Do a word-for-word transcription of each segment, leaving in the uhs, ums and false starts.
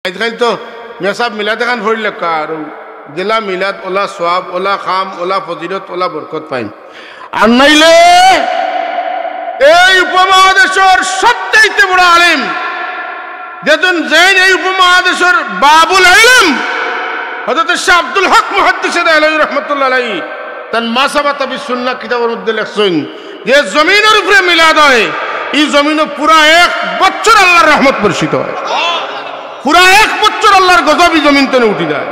আইজকাইল তো মেসাব মিলাদ এখান পড়িলে কার, যেলা মিলাদ, ওলা সওয়াব, ওলা কাম, ওলা ফজিলত, ওলা বরকত পাইন। আর নাইলে এই উপমহাদেশর সবচাইতে বড় আলিম, যেজন যেইন এই উপমহাদেশর বাবুল আলিম, হযরত শাহ আব্দুল হক মুহাদ্দিসে দেহলভী রহমতুল্লাহ আলাইহি তান মা সাবাতা বিস সুন্নাহ কিতাবর মধ্যে লেখছইন, যে জমিনর উপরে মিলাদ অয়, ই জমিনো পুরা এক বছর আল্লার রহমত বর্ষিত অয়, পুরা এক বছর আল্লার গজব ই জমিন তনে উঠি যায়।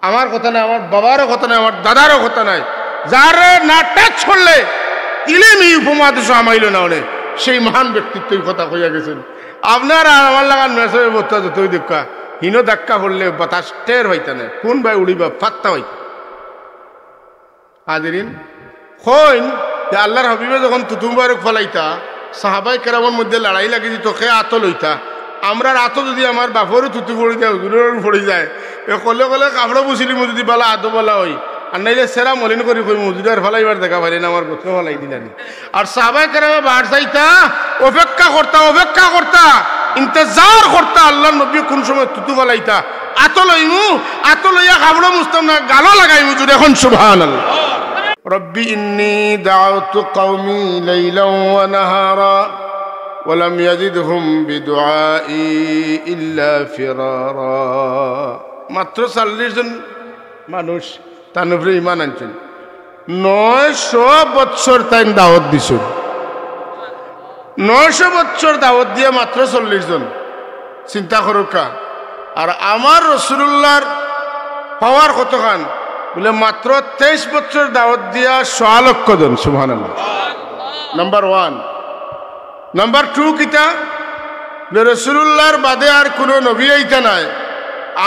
আমার কথা নায়, আমার বাবারও কথা নায়, আমার দাদারও কথা নায়, যারে না touch করলে ইলিম ই উপমহাদেশো হামাইলো না অনে, সেই মহান ব্যক্তিত্ব ই কথা কইয়া গেছইন। আপনার আর আমার লাখান মেসাবে বক্তা যতই দেউক্কা, হিনো ধাক্কা পড়লে বাতাস টের পাইতা নায়, কুন বায় উড়িবা পাত্তা পাইতা। হাজিরিন, কইন যে আল্লার হাবিবে যখন থুতু মুবারক ফালাইতা, সাহাবায়ে কেরামর মধ্যে লড়াই লাগি দিত, কে আতো লইতা। আমরার আতো যুদি আমার বাপরও থুতু পড়ি যায়, হুজুররও পড়ি যায়, এ কলে কলে কাপড় মুছিলিমু যুদি বালা আতো বালা অই, আর নাইলে সেরা মলিন করি কইমু, হুজুরে আর ফালাইবার জাগা পাইরা না, আমার গোত্র ফালাই দিলানি। আর সাহাবায়ে কেরামে বার চাইতা, অপেক্ষা করতা, অপেক্ষা করতা, ইন্তেজার করতা, আল্লার নবী কুন সময় থুতু ফালাইতা। আতো লইমু, আতো লইয়া কাপড় মুছতাম না, গালো লাগাইমু, জুরে কইন সুবহানাল্লাহ। رب إني دعوت قومي ليلا ونهارا ولم يزدهم بدعائي إلا فرارا। মাত্র চল্লিশ জন মানুষ তান উপরে ঈমান আনছইন। নয়শো বৎসর তাইন দাওয়াত দিছইন। নয়শো বৎসর দাওয়াত দিয়া মাত্র চল্লিশ জন। চিন্তা করউক্কা। আর আমার রাসুলুল্লাহর power কতখান? বুলে, মাত্র তেইশ বৎসর দাওয়াত দিয়া সোয়া লক্ষ জন। সুবহানাল্লাহ। Number one। Number two কিতা? বুলে, রাসুলুল্লাহর বাদে আর কুনু নবী আইতা নায়।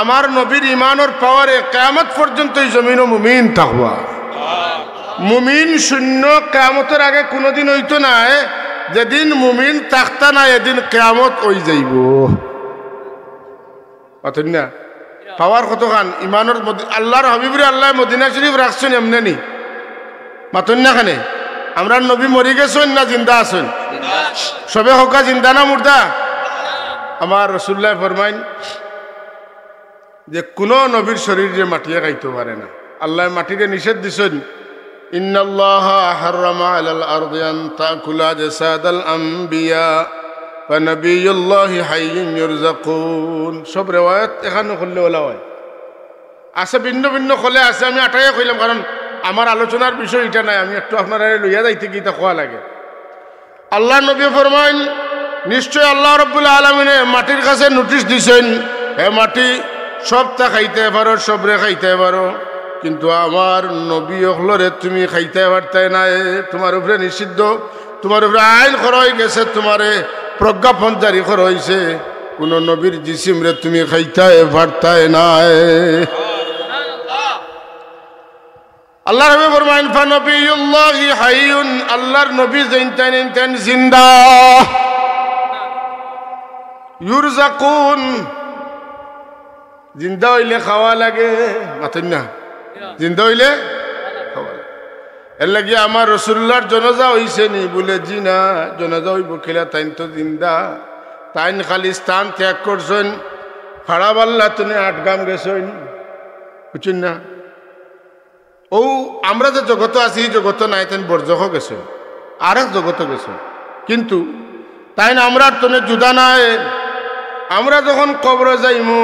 আমার নবীর ঈমানর power-এ কিয়ামত পর্যন্ত ই জমিনো মুমিন থাকবা। মুমিন শূন্য কিয়ামতর আগে কুনুদিন অইতো নায়, যেদিন মুমিন থাকতা নায়, এদিন কিয়ামত অই যাইবো। মাতইন না? Power কতখান? ঈমানর মদি-, আল্লার হাবিবরে আল্লায় মদিনা শরীফ রাখছইন এমনে নি? মাতইন না কেনে? আমরার নবী মরি গেছইন না জিন্দা আছইন? সবে কউক্কা জিন্দা না মুর্দা? আমার রাসুলুল্লায় ফরমাইন, যে কুনু নবীর শরীররে মাটিয়ে খাইতো পারে না। আল্লায় মাটিরে নিষেধ দিছইন, إن الله حرم على الأرض أن تأكل أجساد الأنبياء فنبي الله حي يرزق। সব রেওয়ায়ত এখানো করলে ওলা অয়। আছে ভিন্ন ভিন্ন কলে আছে, আমি আটাইয়া কইলাম, কারণ আমার আলোচনার বিষয় ইটা নায়, আমি একটু আপনারারে লইয়া যাইতে গিয়া ইতা কওয়া লাগে। আল্লার নবী ফরমাইন, নিশ্চয় আল্লাহ রাব্বুল আলামিনে মাটির কাছে notice দিছইন, হে মাটি, সবতা খাইতায় পারো, সবরে খাইতায় পারো, কিন্তু আমার নবী অকলরে তুমি খাইতায় পারতায় নায়, তুমার উপরে নিষিদ্ধ, তুমার উপরে আইন করা অইগেছে, তুমারে প্রজ্ঞাপন জারি করা অইছে, কুনু নবীর জিসিমরে তুমি খাইতায় পারতায় নায়। আল্লার হাবিবে ফরমাইন, فنبي الله حي, আল্লার নবী যেইন তাইন, এইন তাইন জিন্দা। يرزقون, জিন্দা অইলে খাওয়া লাগে, মাতইন না? জিন্দা অইলে খাওয়া লাগে। এরলাগি আমার রাসুলুল্লাহর জানাজা অইছে নি? বুলে, জি না, জানাজা অইবো কিলা, তাইন তো জিন্দা। তাইন খালি স্থান ত্যাগ করছইন, খাড়া বাল্লা তনে আটগাম গেছইন, বুঝছইন না? অউ আমরা যে জগতো আছি, ই জগতো নাই, তাইন বরজখো গেছইন, আরেক জগতো গেছইন। কিন্তু তাইন আমরার তনে জুদা নায়। আমরা যখন কবরো যাইমু,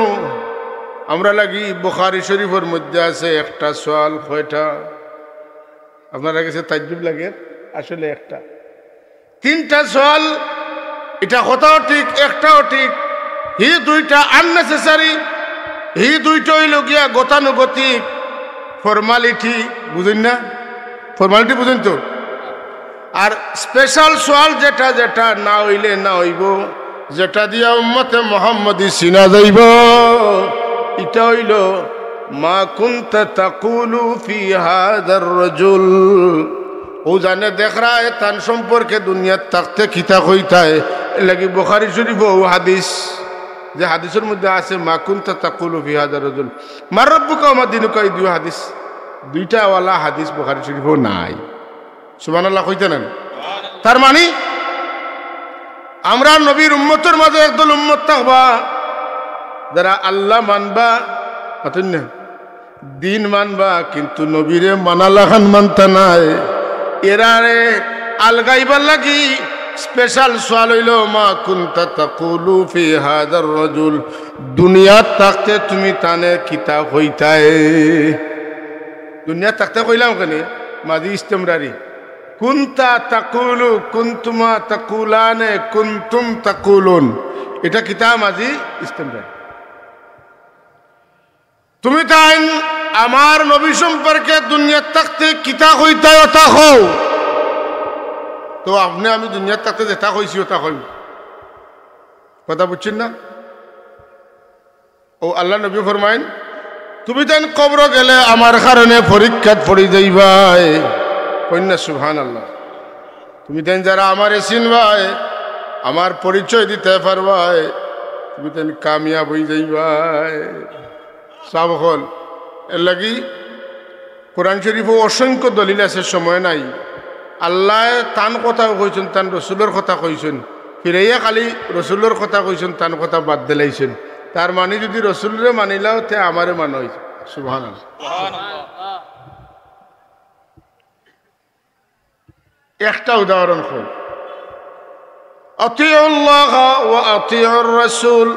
আমরার লাগি বুখারী শরীফর মধ্যে আছে একটা সওয়াল, কয়টা? আপনারার গেছে তাজ্জুব লাগের? আসলে একটা। তিনটা সওয়াল, ইটা কথাও ঠিক, একটাও ঠিক। হি দুইটা unnecessary, হি দুইটা অইলো গিয়া গতানুগতিক formality, বুঝইন না? Formality বুঝইন তো? আর special সওয়াল যেটা, যেটা না অইলে না অইবো, যেটা দিয়া উম্মতে মুহাম্মদী চিনা যাইবো, ইটা অইলো, ما كنت تقول في هذا الرجل। অউ জানে দেখরায় তান সম্পর্কে দুনিয়াত থাকতে কিতা কইতায়, এরলাগি বুখারী শরীফো অউ হাদিস, যে হাদিসর মধ্যে আছে, ما كنت تقول في هذا الرجل، من ربك وما دينك, ই দুই হাদিস, দুইটা ওয়ালা হাদিস বুখারী শরীফো নাই। সুবহানাল্লাহ কইতা নায়? তার মানে আমরা নবীর উম্মতর মাঝে একদল উম্মত থাকবা, যারা আল্লাহ মানবা, মাতইন না, দিন মানবা, কিন্তু নবীরে মানা লাখান মানতা নায়। এরারে আলগাইবার লাগি স্পেশাল সওয়াল অইলো, "মা কুনতা তাকুলু ফি হাযার রাজুল?" দুনিয়াত থাকতে তুমি তানে কিতা কইতায়? দুনিয়াত থাকতে কইলাম কেনে? মাজি ইস্তেমরারি। কুনতা তাকুলু, কুনতুমা তাকুলানে, কুনতুম তাকুলুন। ইটা কিতা? মাজি ইস্তেমরারি। তুমি তাইন আমার নবী সম্পর্কে দুনিয়াত থাকতে কিতা কইতায়, অতা কও। তো আপনে আমি দুনিয়াত থাকতে যেতা কইছি, অতা কইমু। কথা বুঝছইন না? অউ আল্লার নবী ফরমাইন, "তুমি তাইন কবরো গেলে আমার কারণে পরীক্ষাত পড়ি যাইবায়।" কইন না সুবহানাল্লাহ। "তুমি তাইন যারা আমারে চিনবায়, আমার পরিচয় দিতায় পারবায়, তুমি তাইন কামিয়াব অই যাইবায়।" সাব অকল, এরলাগি কোরআন শরীফো অসংখ্য দলিল আছে, সময় নাই। আল্লায় তান কথাও কইছইন, তান রসুলর কথা কইছইন, ফিরাইয়া খালি রসুলর কথা কইছইন, তান কথা বাদ দিলাইছইন। তার মানি যুদি রসুলরে মানিলাও, তে আমারে মানা অইছে। সুবহানাল্লাহ। একটা উদাহরণ কই, "আতিউল্লাহ ওয়া আতিউর রাসূল।"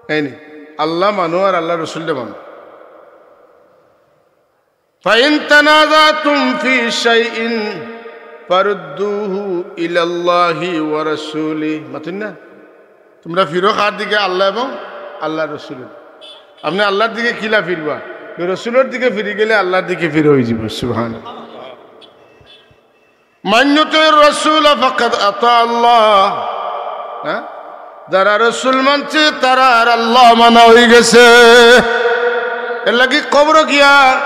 এই নি, আল্লাহ মানো আর আল্লার রসুলরে মানো। "ফাইন তানাজাতুম ফি শাইইন ফারুদ্দুহু ইলাল্লাহি ওয়া রাসূলি।" মাতইন না? তুমরা ফিরো কার দিকে? আল্লাহ এবং আল্লার রসুলর। আপনে আল্লার দিকে কিলা ফিরবা? অউ রসুলর দিকে ফিরি গেলে আল্লার দিকে ফিরা অইযিবো। সুবহানাল্লাহ। "মান ইউতিউর রাসূলা ফাকাদ আতা আল্লাহ।" হ্যাঁ? যারা রসুল মানছে, তারার আল্লাহ মানা অইগেছে। এরলাগি কবরো গিয়া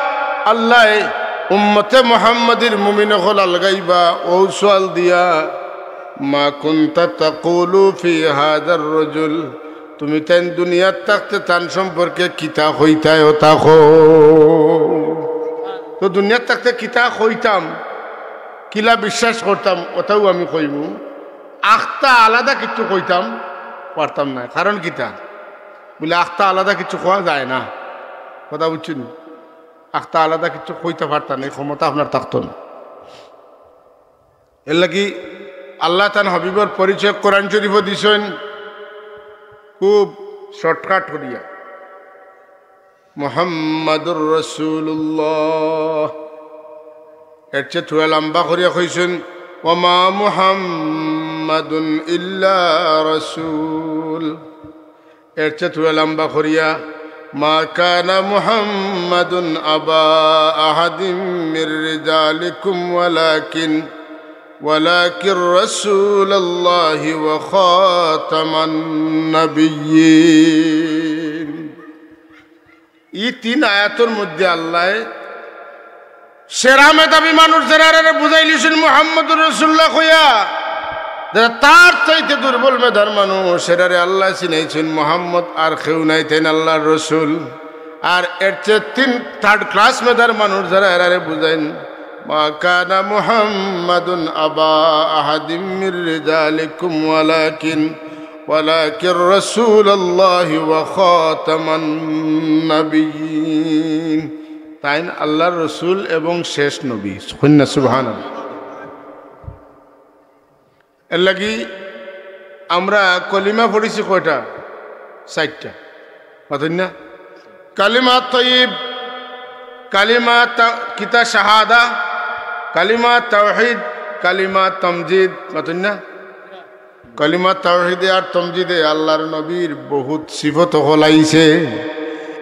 আল্লায় উম্মতে মুহাম্মাদির মুমিন অকল আলগাইবা অউ সওয়াল দিয়া, "মা কুনতা তাকুলু ফি হাযার রাজুল?" তুমি তাইন দুনিয়াত থাকতে তান সম্পর্কে কিতা কইতায়, অতা কও। তো দুনিয়াত থাকতে কিতা কইতাম, কিলা বিশ্বাস করতাম, অতাউ আমি কইমু। আখতা আলাদা কিচ্ছু কইতাম পারতাম নায়। কারণ কিতা? বুলে, আখতা আলাদা কিচ্ছু কওয়া যায় না। কথা বুঝছইন? আখতা আলাদা কিচ্ছু কইতা পারতা না, এই ক্ষমতা আপনার থাকতো না। এরলাগি আল্লাহ তান হাবিবর পরিচয় কোরআন শরীফো দিছইন খুব শর্টকাট করিয়া, "মুহাম্মাদুর রাসূলুল্লাহ।" এর চেয়ে থুড়া লম্বা করিয়া কইছইন, "ওয়া মা মুহাম্মাদুন ইল্লা রাসূল।" এর চেয়ে থুড়া লম্বা করিয়া, "মা কানা মুহাম্মাদুন আবা আহাদিম মির রিজালিকুম ওয়ালাকিন, ওয়ালাকির রাসূলুল্লাহি ওয়া খাতামান নাবিয়্যিন।" ই তিন আয়াতর মধ্যে আল্লায় সেরা মেধাবী মানুষ যেরারে বুঝাইলিছইন মুহাম্মদুর রাসূলুল্লাহ কইয়া, যেরা তার চাইতে দুর্বল মেধার মানুষ, এরারে আল্লায় চিনাইছইন মুহাম্মদ আর কেউ নায়, তাইন আল্লার রসুল। আর এর চেয়ে তিন থার্ড ক্লাস মেধার মানুষ যেরা, এরারে বুঝাইন, "মা কানা মুহাম্মাদুন আবা আহাদিম মির রিজালিকুম ওয়ালাকিন, ওয়ালাকির রাসূলুল্লাহি ওয়া খাতামান নাবিয়্যিন।" তাইন আল্লার রসুল এবং শেষ নবী। কইন না সুবহানাল্লাহ। এরলাগি আমরা কলিমা পড়ছি কয়টা? চাইরটা। মাতইন না? কালিমা তয়্যিব, কালিমা তা-, কিতা শাহাদা, কালিমা তাওহীদ, কালিমা তমজিদ। মাতইন না? কলিমা তাওহীদে আর তমজিদে আল্লার নবীর বহুত সিফত অকল আইছে।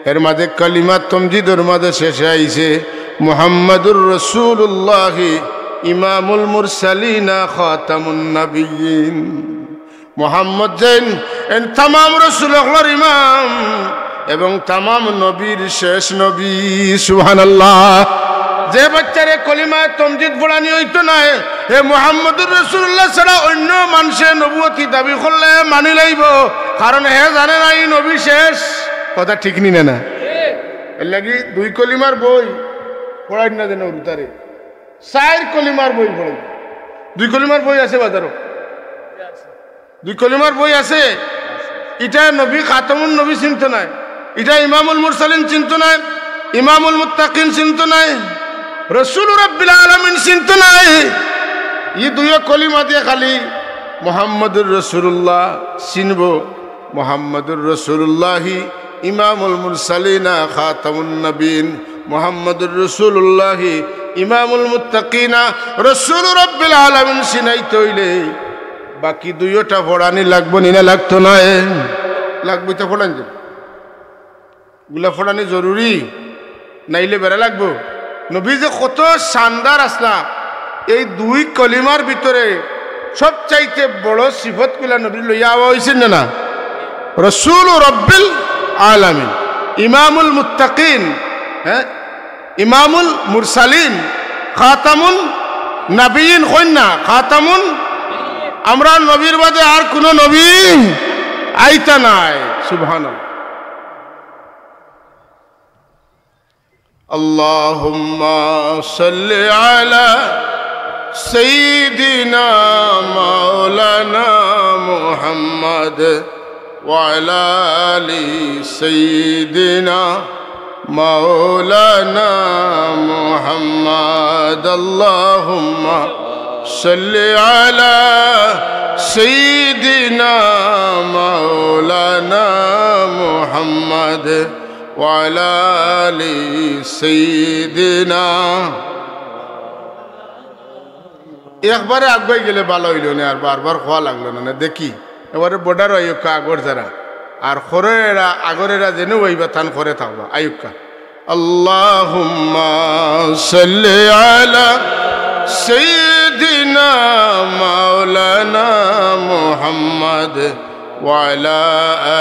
এর মাঝে কলিমা তমজিদর মাঝে শেষে আইছে, "মুহাম্মাদুর রাসূলুল্লাহি ইমামুল মুরসালিনা খাতামুন নাবিয়্যিন।" মুহাম্মদ যেইন, এইন তামাম রসুল অকলর ইমাম এবং তামাম নবীর শেষ নবী। সুবহানাল্লাহ। যে বাচ্চারে কলিমায় তমজিদ পড়ানি অইতো নায়, হে মুহাম্মদুর রাসূলুল্লাহ ছাড়া অইন্য মানষে নবুয়তি দাবি করলে মানি লাইবো, কারণ হে জানে না ই নবী শেষ। কথা ঠিক নি না? না, এরলাগি দুই কলিমার বই পড়াইন না যেন উল্টারে। চাইর কলিমার বই পড়ে। দুই কলিমার বই আছে বাজারো। দুই কলিমার বই আছে। ইটা নবী খাতামুন নবী চিনতো নায়, ইটা ইমামুল মুরসালিন চিনতো নায়, ইমামুল মুত্তাকিন চিনতো নায়, রসুল রাব্বিল আলামিন চিনতো নায়। ই দুইও কলিমা দিয়া খালি মুহাম্মাদুর রাসূলুল্লাহ চিনবো। মুহাম্মাদুর রাসূলুল্লাহি ইমামুল মুরসালিনা খাতামুন নবীন, মুহাম্মাদুর রাসূলুল্লাহি ইমামুল মুত্তাকিনা, রসুল রাব্বিল আলামিন চিনাইতে অইলে বাকি দুইওটা পড়ানি লাগবো নি না লাগতো নায়? লাগবো, ইতা পড়ানি যাইবো। ইগুলা পড়ানি জরুরি, নাইলে বেড়া লাগবো। নবী যে কত শানদার আছলা, এই দুই কলিমার ভিতরে সবচাইতে বড় সিফতগুলা নবীর লইয়া আওয়া অইছে না, না? রসুল রাব্বিল আলামিন, ইমামুল মুত্তাকিন, হ্যাঁ, ইমামুল মুরসালিন, খাতামুন নাবিয়িন, কইন না, খাতামুন, আমরার নবীর বাদে আর কুনু নবী আইতা নায়। সুবহানাল্লাহ। اللهم صل على سيدنا مولانا محمد وعلى آل سيدنا مولانا محمد. اللهم صل على سيدنا مولانا محمد وعلى آل سيدنا. একবারে আগুয়াই গেলে ভালা অইলো নে, আর বারবার কওয়া লাগলো না, না দেখি। এবারে বর্ডার আইউক্কা আগর যারা, আর খরর এরা, আগর এরা যেন অইবা তান খরে থাকবা, আইউক্কা। اللهم صل على سيدنا مولانا محمد وعلى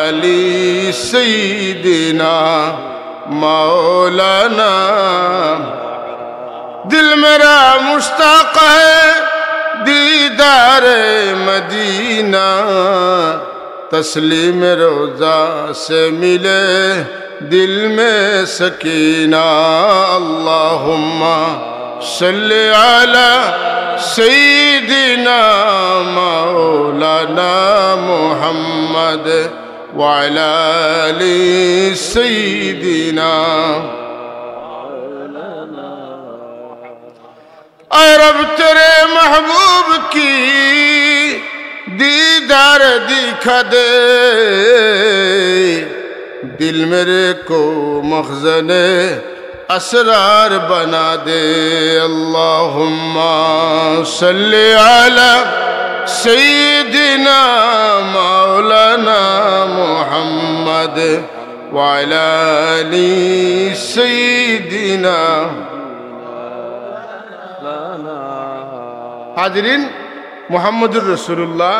آل سيدنا مولانا. دل میرا مشتاق ہے دیدار مدینہ، تسلیم روضہ سے ملے دل میں سکینہ. اللهم صل على سيدنا مولانا محمد وعلى آل سيدنا. اے رب، تیرے محبوب کی دیدار دکھا دے، دل میرے کو مخزن اسرار بنا دے. اللهم صل على سيدنا مولانا محمد وعلى آل سيدنا. হাজিরিন, মুহাম্মদুর রাসূলুল্লাহ,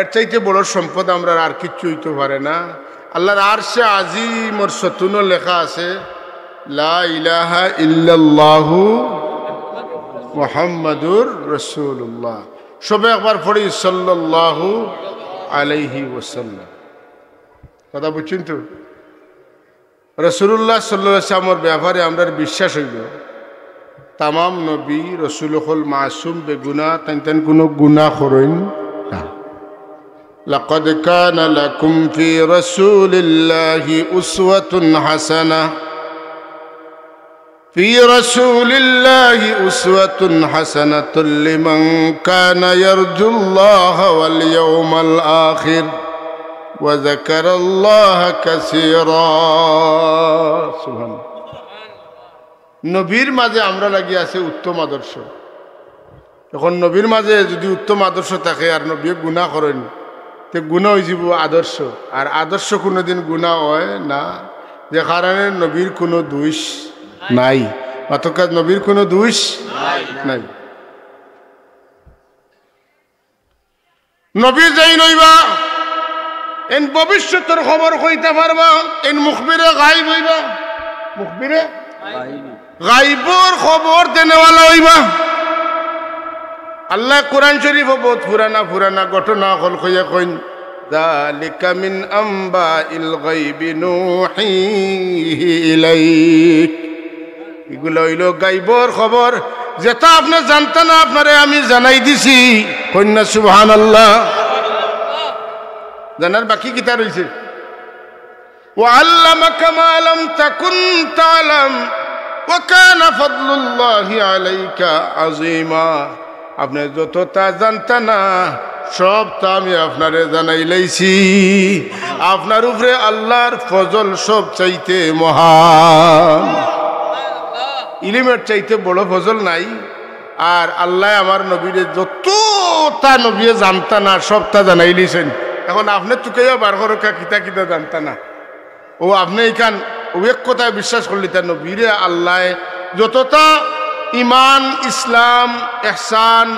এর চাইতে বড় সম্পদ আমরার আর কিচ্ছু অইতো পারে না। আল্লাহর আরশে আজিমর সতুনো লেখা আছে, লা ইলাহা ইল্লাল্লাহু মুহাম্মাদুর রাসূলুল্লাহ। সবে একবার পড়ি, সাল্লাল্লাহু আলাইহি ওয়াসাল্লাম। কথা বুঝছইন তো? রাসূলুল্লাহ সাল্লাল্লাহু আলাইহি ওয়াসাল্লামর ব্যাপারে আমরার বিশ্বাস অইলো, তামাম নবী, রসুল অকল মাসুম, বেগুনা, তাইন তাইন কুনু গুনা করইন না। لقد كان لكم في رسول الله أسوة حسنة. في رسول الله أسوة حسنة لمن كان يرجو الله واليوم الآخر وذكر الله كثيرا. সুবহানাল্লাহ। নবীর মাঝে আমরার লাগি আছে উত্তম আদর্শ। এখন নবীর মাঝে যদি উত্তম আদর্শ থাকে আর নবীয়ে গুনা করইন, তে গুনা অইযিবো আদর্শ, আর আদর্শ কুনুদিন গুনা অয় না, যে কারণে নবীর কুনু দুষ নাই। মাতকা, নবীর কুনু দুষ নাই। নবী যেইন অইবা, এইন ভবিষ্যতর খবর কইতা পারবা, এইন মুখবিরে গাইব অইবা, মুখবিরে গাইবর খবর দেনেওয়ালা অইবা। আল্লায় কুরআন শরীফো বউত পুরানা পুরানা ঘটনা অকল কইয়া কইন, ذلك من أنباء الغيب نوحيه إليك. ইগুলা অইলো গাইবর খবর, যেটা আপনে জানতা না, আপনারে আমি জানাই দিছি। কইন না সুবহানাল্লাহ। জানার বাকি কিতা রইছে? "ওয়া আল্লামাকা মা লাম তাকুন তা'লাম ওয়া কানা ফাদলুল্লাহি আলাইকা আযীমা।" আপনে যততা জানতা না, সবতা আমি আপনারে জানাইলাইছি। আপনার উপরে আল্লার ফজল সব চাইতে মহান। ইলিমের চাইতে বড় ফজল নাই। আর আল্লায় আমার নবীরে যততা নবীয়ে জানতা না, সবতা জানাইলিছইন। এখন আপনে তুকাইয়া বার করউক্কা কিতা কিতা জানতা না। অউ আপনে ইখান অউ এক কথায় বিশ্বাস করলিতা, নবীরে আল্লায় যততা ইমান, ইসলাম, ইহসান,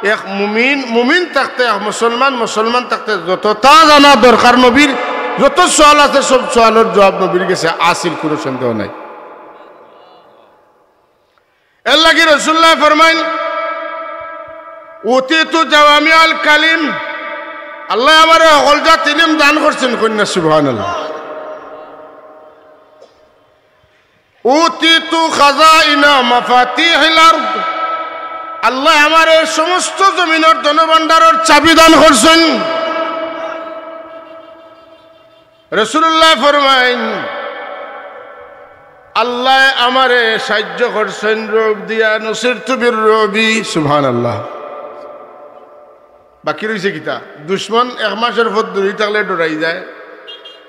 এক মুমিন, মুমিন থাকতে, এক মুসলমান, মুসলমান থাকতে যততা জানা দরকার নবীর, যত সওয়াল আছে সব সওয়ালর জুয়াব নবীর গেছে আছিল, কুনু সন্দেহ নাই। এরলাগি রাসুলুল্লায় ফরমাইন, "উতিতু জাওয়ামিআল কালিম।" আল্লায় আমারে হকল জাত ইলিম দান করছইন, কইন না সুবহানাল্লাহ। "উতিতু খাজাইনা মাফাতিহিল আরদ।" আল্লায় আমারে সমস্ত জমিনর ধনভাণ্ডারর চাবি দান করছইন। রাসুলুল্লায় ফরমাইন, "আল্লায় আমারে সাইয্য করছইন রুব দিয়া, নুসিরতু বির রুবি।" সুবহানাল্লাহ। বাকি রইছে কিতা? দুশমন এক মাসর পথ দূরই থাকলে ডরাই যায়।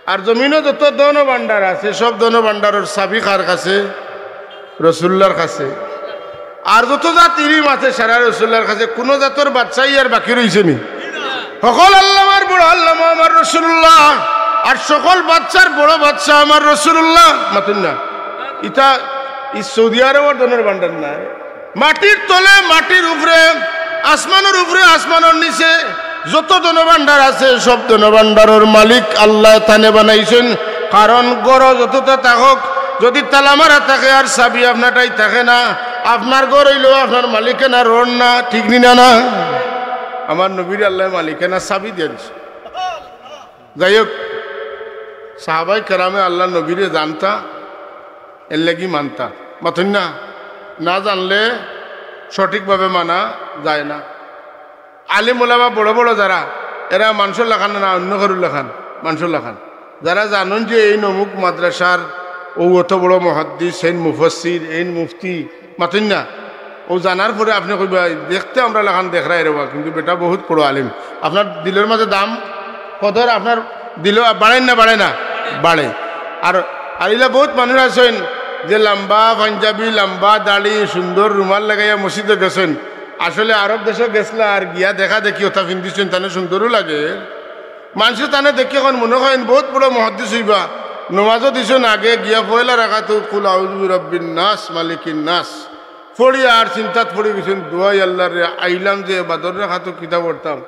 আর জমিনো যত ধনভাণ্ডার আছে, সব ধনভাণ্ডারর চাবি কার কাছে? রাসুলুল্লার কাছে। আর যত জাত ইলিম আছে সারা রাসুলুল্লার কাছে, কুনু জাতর বাদশাই আর বাকি রইছে নি? হকল আল্লামার বড় আল্লামা আমার রাসুলুল্লাহ, আর সকল বাদশার বড় বাদশা আমার রাসুলুল্লাহ। মাতইন না, ইতা ই সৌদি আরবর ধনর ভাণ্ডার নায়। মাটির তলে, মাটির উপরে, আসমানর উপরে, আসমানর নিচে যত ধনভাণ্ডার আছে, সব ধনভাণ্ডারর মালিক আল্লায় তানে বানাইছইন। কারণ ঘরো যততা থাকউক, যুদি তালা মারা থাকে আর চাবি আপনারটাই থাকে না, আপনার ঘর অইলো আপনার মালিকানা রড না, ঠিক নি না? না, আমার নবীরে আল্লায় মালিকানা চাবি দিয়া দিছে। যাই হউক, সাহাবায়ে কেরামে আল্লার নবীরে জানতা, এরলাগি মানতা। মাতইন না, না জানলে সঠিকভাবে মানা যায় না। আলিম ওলামা বড় বড় যারা, এরা মানষর লাখান না, অন্য কারুর লাখান, মানষর লাখান। যারা জানইন যে এইন অমুক মাদ্রাসার অউ অত বড় মুহাদ্দিস, এইন মুফাসসির, এইন মুফতি, মাতইন না। অউ জানার পরে আপনে কইবা, "দেখতে আমরার লাখান দেখরায় রেবা, কিন্তু বেটা বউত বড় আলিম।" আপনার দিলর মাঝে দাম, কদর আপনার দিলো বাড়ের না বাড়ে না? বাড়ে। আর, আর ইলা বউত মানুষ আছইন যে লাম্বা পাঞ্জাবি, লাম্বা দাড়ি, সুন্দর রুমাল লাগাইয়া মসজিদো গেছইন, আসলে আরব দেশো গেছলা আর গিয়া দেখা দেখি অতা পিন্দিছইন, তানে সুন্দরও লাগে। মানষে তানে দেখি এখন মনো করইন বউত বড় মুহাদ্দিস অইবা। নমাজও দিছইন আগে গিয়া পয়লা রাকাতো কুল আউযু বিরাব্বিন নাস মালিকিন নাস পড়িয়া আর চিন্তাত পড়ি গেছইন, "দুয়াই আল্লারে, আইলাম যে বাদর রাকাতো কিতা পড়তাম?"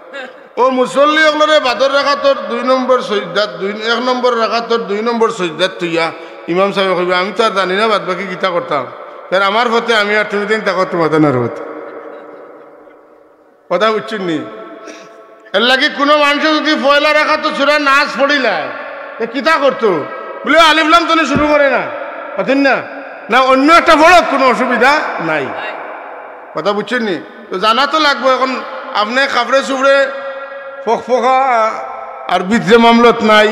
অউ মুসল্লি অকলরে বাদর রাকাতর দুই নম্বর সইজদাত, দুই, এক নম্বর রাকাতর দুই নম্বর সইজদাত থইয়া ইমাম সাবে কইবা, "আমি তো আর জানি না বাদ বাকি কিতা করতাম, তার আমার পথে আমি আর তুমি দিন তাকো তোমাদের আর পথে।" কথা বুঝছইন নি? এরলাগি কুনু মানষে যুদি পয়লা রাকাতো সূরা নাস পড়িলায়, তে কিতা করতো? বুলে, "আলিফ লাম তনে শুরু করে না, অতএব না, না অন্য একটা পড়ো, কুনু অসুবিধা নাই।" কথা বুঝছইন নি? তো জানা তো লাগবো। এখন আপনে কাপড়ে চুপড়ে ফকফকা আর ভিতরে মামলত নাই,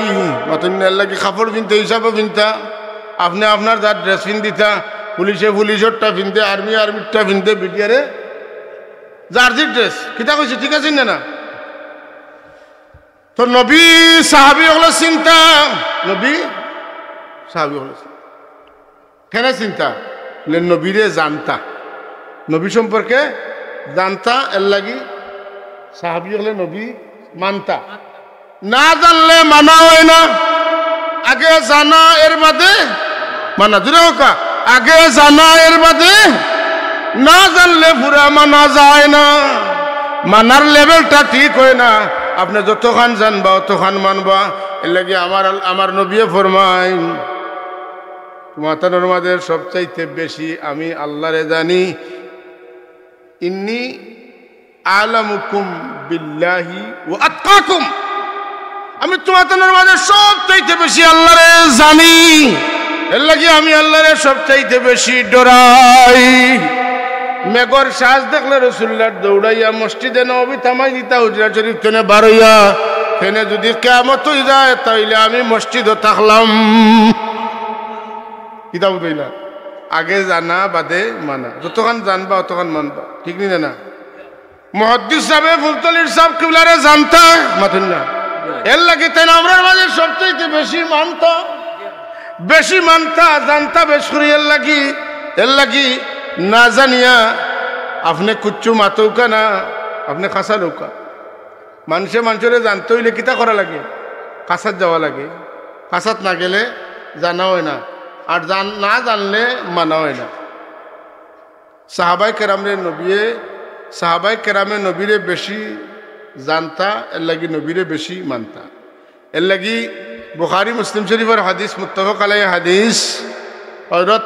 অতএব না, এরলাগি কাপড় পিনতে হিসাবে পিনতা, আপনে আপনার যার ড্রেস পিন্দিতা, পুলিশে পুলিশরটা পিনতে, আর্মি আর্মিরটা পিনতে, বিটিআরে জার্সি ড্রেস, কিতা কইছি, ঠিক আছে না? না, তো নবী সাহাবি অকলর চিন্তা, নবী সাহাবি অকলর চিন্তা। কেনে চিন্তা? বুলে, নবীরে জানতা, নবী সম্পর্কে জানতা, এরলাগি সাহাবি অকলে নবী মানতা। না জানলে মানা অয় না, আগে জানা এর বাদে মানা। জুরে কউক্কা, আগে জানা এর বাদে, না জানলে পুরা মানা যায় না। মানার লেভেলটা ঠিক অয় না, আপনে যতখান জানবা অতখান মানবা। এরলাগি আমার আল-, আমার নবীয়ে ফরমাইন, "তুমাতানর মাঝে সবচাইতে বেশি আমি আল্লারে জানি।" ইন্নী আ'লামুকুম বিল্লাহি ওয়া আতকাকুম। আমি তুমাতানর মাঝে সবচাইতে বেশি আল্লারে জানি, এরলাগি আমি আল্লারে সবচাইতে বেশি ডরাই। মেঘর সাজ দেখলে রাসুলুল্লার দৌড়াইয়া মসজিদে নববীত হামাই দিতা, হুজরা শরীফ তনে বারইয়া হেনে যুদি কিয়ামত অই যায়, তাইলে আমি মসজিদো থাকলাম। কিতা বুঝাইলা? আগে জানা, বাদে মানা। যতখান জানবা, অতখান মানবা। ঠিক নি না? মুহাদ্দিস সাবে ফুলতলির সাব কিবলারে জানতা, মাতইন না। এরলাগি তাইন আমরার মাঝে সবচাইতে বেশি মানতা, বেশি মানতা, জানতা বেশ করি। এরলাগি, এরলাগি না জানিয়া আপনে কুচ্ছু মাতউক্কা না, আপনে খাসা লউক্কা। মানষে মানষরে জানতে অইলে কিতা করা লাগে? খাসাত যাওয়া লাগে। খাসাত না গেলে জানা অয় না, আর জান-, না জানলে মানা অয় না। সাহাবায়ে কেরামরে নবিয়ে, সাহাবায়ে কেরামে নবীরে বেশি জানতা, এরলাগি নবীরে বেশি মানতা। এরলাগি বুখারী মুসলিম শরীফর হাদিস, মুত্তাফাক আলাইহি হাদিস, হযরত,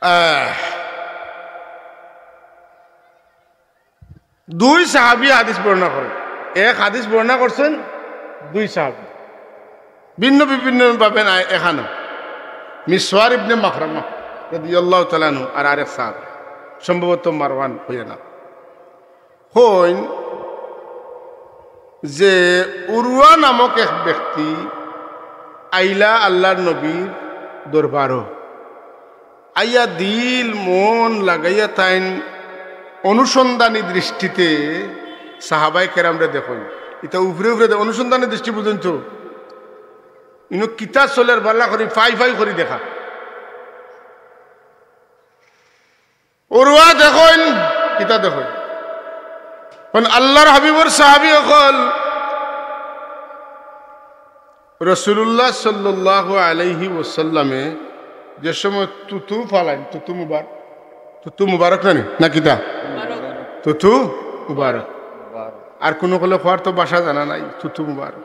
আহ, দুই সাহাবী হাদিস বর্ণনা করেন। এক হাদিস বর্ণনা করছেন দুই সাহাবী, ভিন্ন বিভিন্ন ভাবে না, এখানো মিসওয়ার ইবনে মাখরামা রাদিয়াল্লাহু তাআলা আনহু আর আরেক সাহাবী, সম্ভবত মারওয়ান অইয়া না। কইন যে উরওয়া নামক এক ব্যক্তি আইলা আল্লাহর নবীর দরবারো। আইয়া দিল মন লাগাইয়া তাইন অনুসন্ধানী দৃষ্টিতে সাহাবায়ে কেরামরে দেখইন। ইতা উপরে উপরে দে-, অনুসন্ধানী দৃষ্টি বুঝইন তো? ইনো কিতা চলের বালা করি ফাই ফাই করি দেখা। উরওয়া দেখইন, কিতা দেখইন? কারণ আল্লাহর হাবিবর সাহাবী অকল রাসূলুল্লাহ সাল্লাল্লাহু আলাইহি ওয়াসাল্লামে যে সময় থুথু ফালাইন, থুথু মুবার-, থুথু মুবারক না নি? না কিতা? থুথু মুবারক। আর কুনু অকলে কওয়ার তো ভাষা জানা নাই, থুথু মুবারক।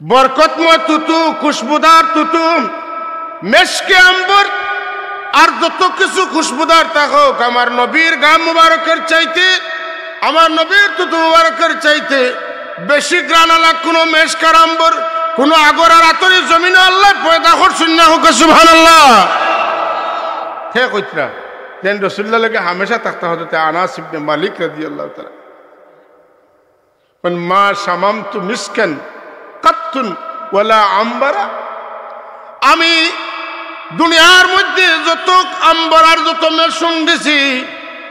বরকতময় থুথু, খুশবুদার থুথু, মেশকে আম্বর, আর যত কিছু খুশবুদার থাকউক, আমার নবীর গাম মুবারকর চাইতে, আমার নবীর থুথু মুবারকর চাইতে বেশি ঘ্রাণআলা কুনু মেশক আর আম্বর, কুনু আগর আর আতর ই জমিনো আল্লায় পয়দা করছইন না, কউক্কা সুবহানাল্লাহ। হে কইতরা, যেইন রাসূলুল্লাহর লগে হামেশা থাকতা হযরতে আনাস ইবনে মালিক রাদিয়াল্লাহু তাআলা। মানে, "মা শামামতু মিসকান কাত্তুন ওয়ালা আম্বারা।" আমি দুনিয়ার মধ্যে যত আম্বর আর যত মেশক শুংছি,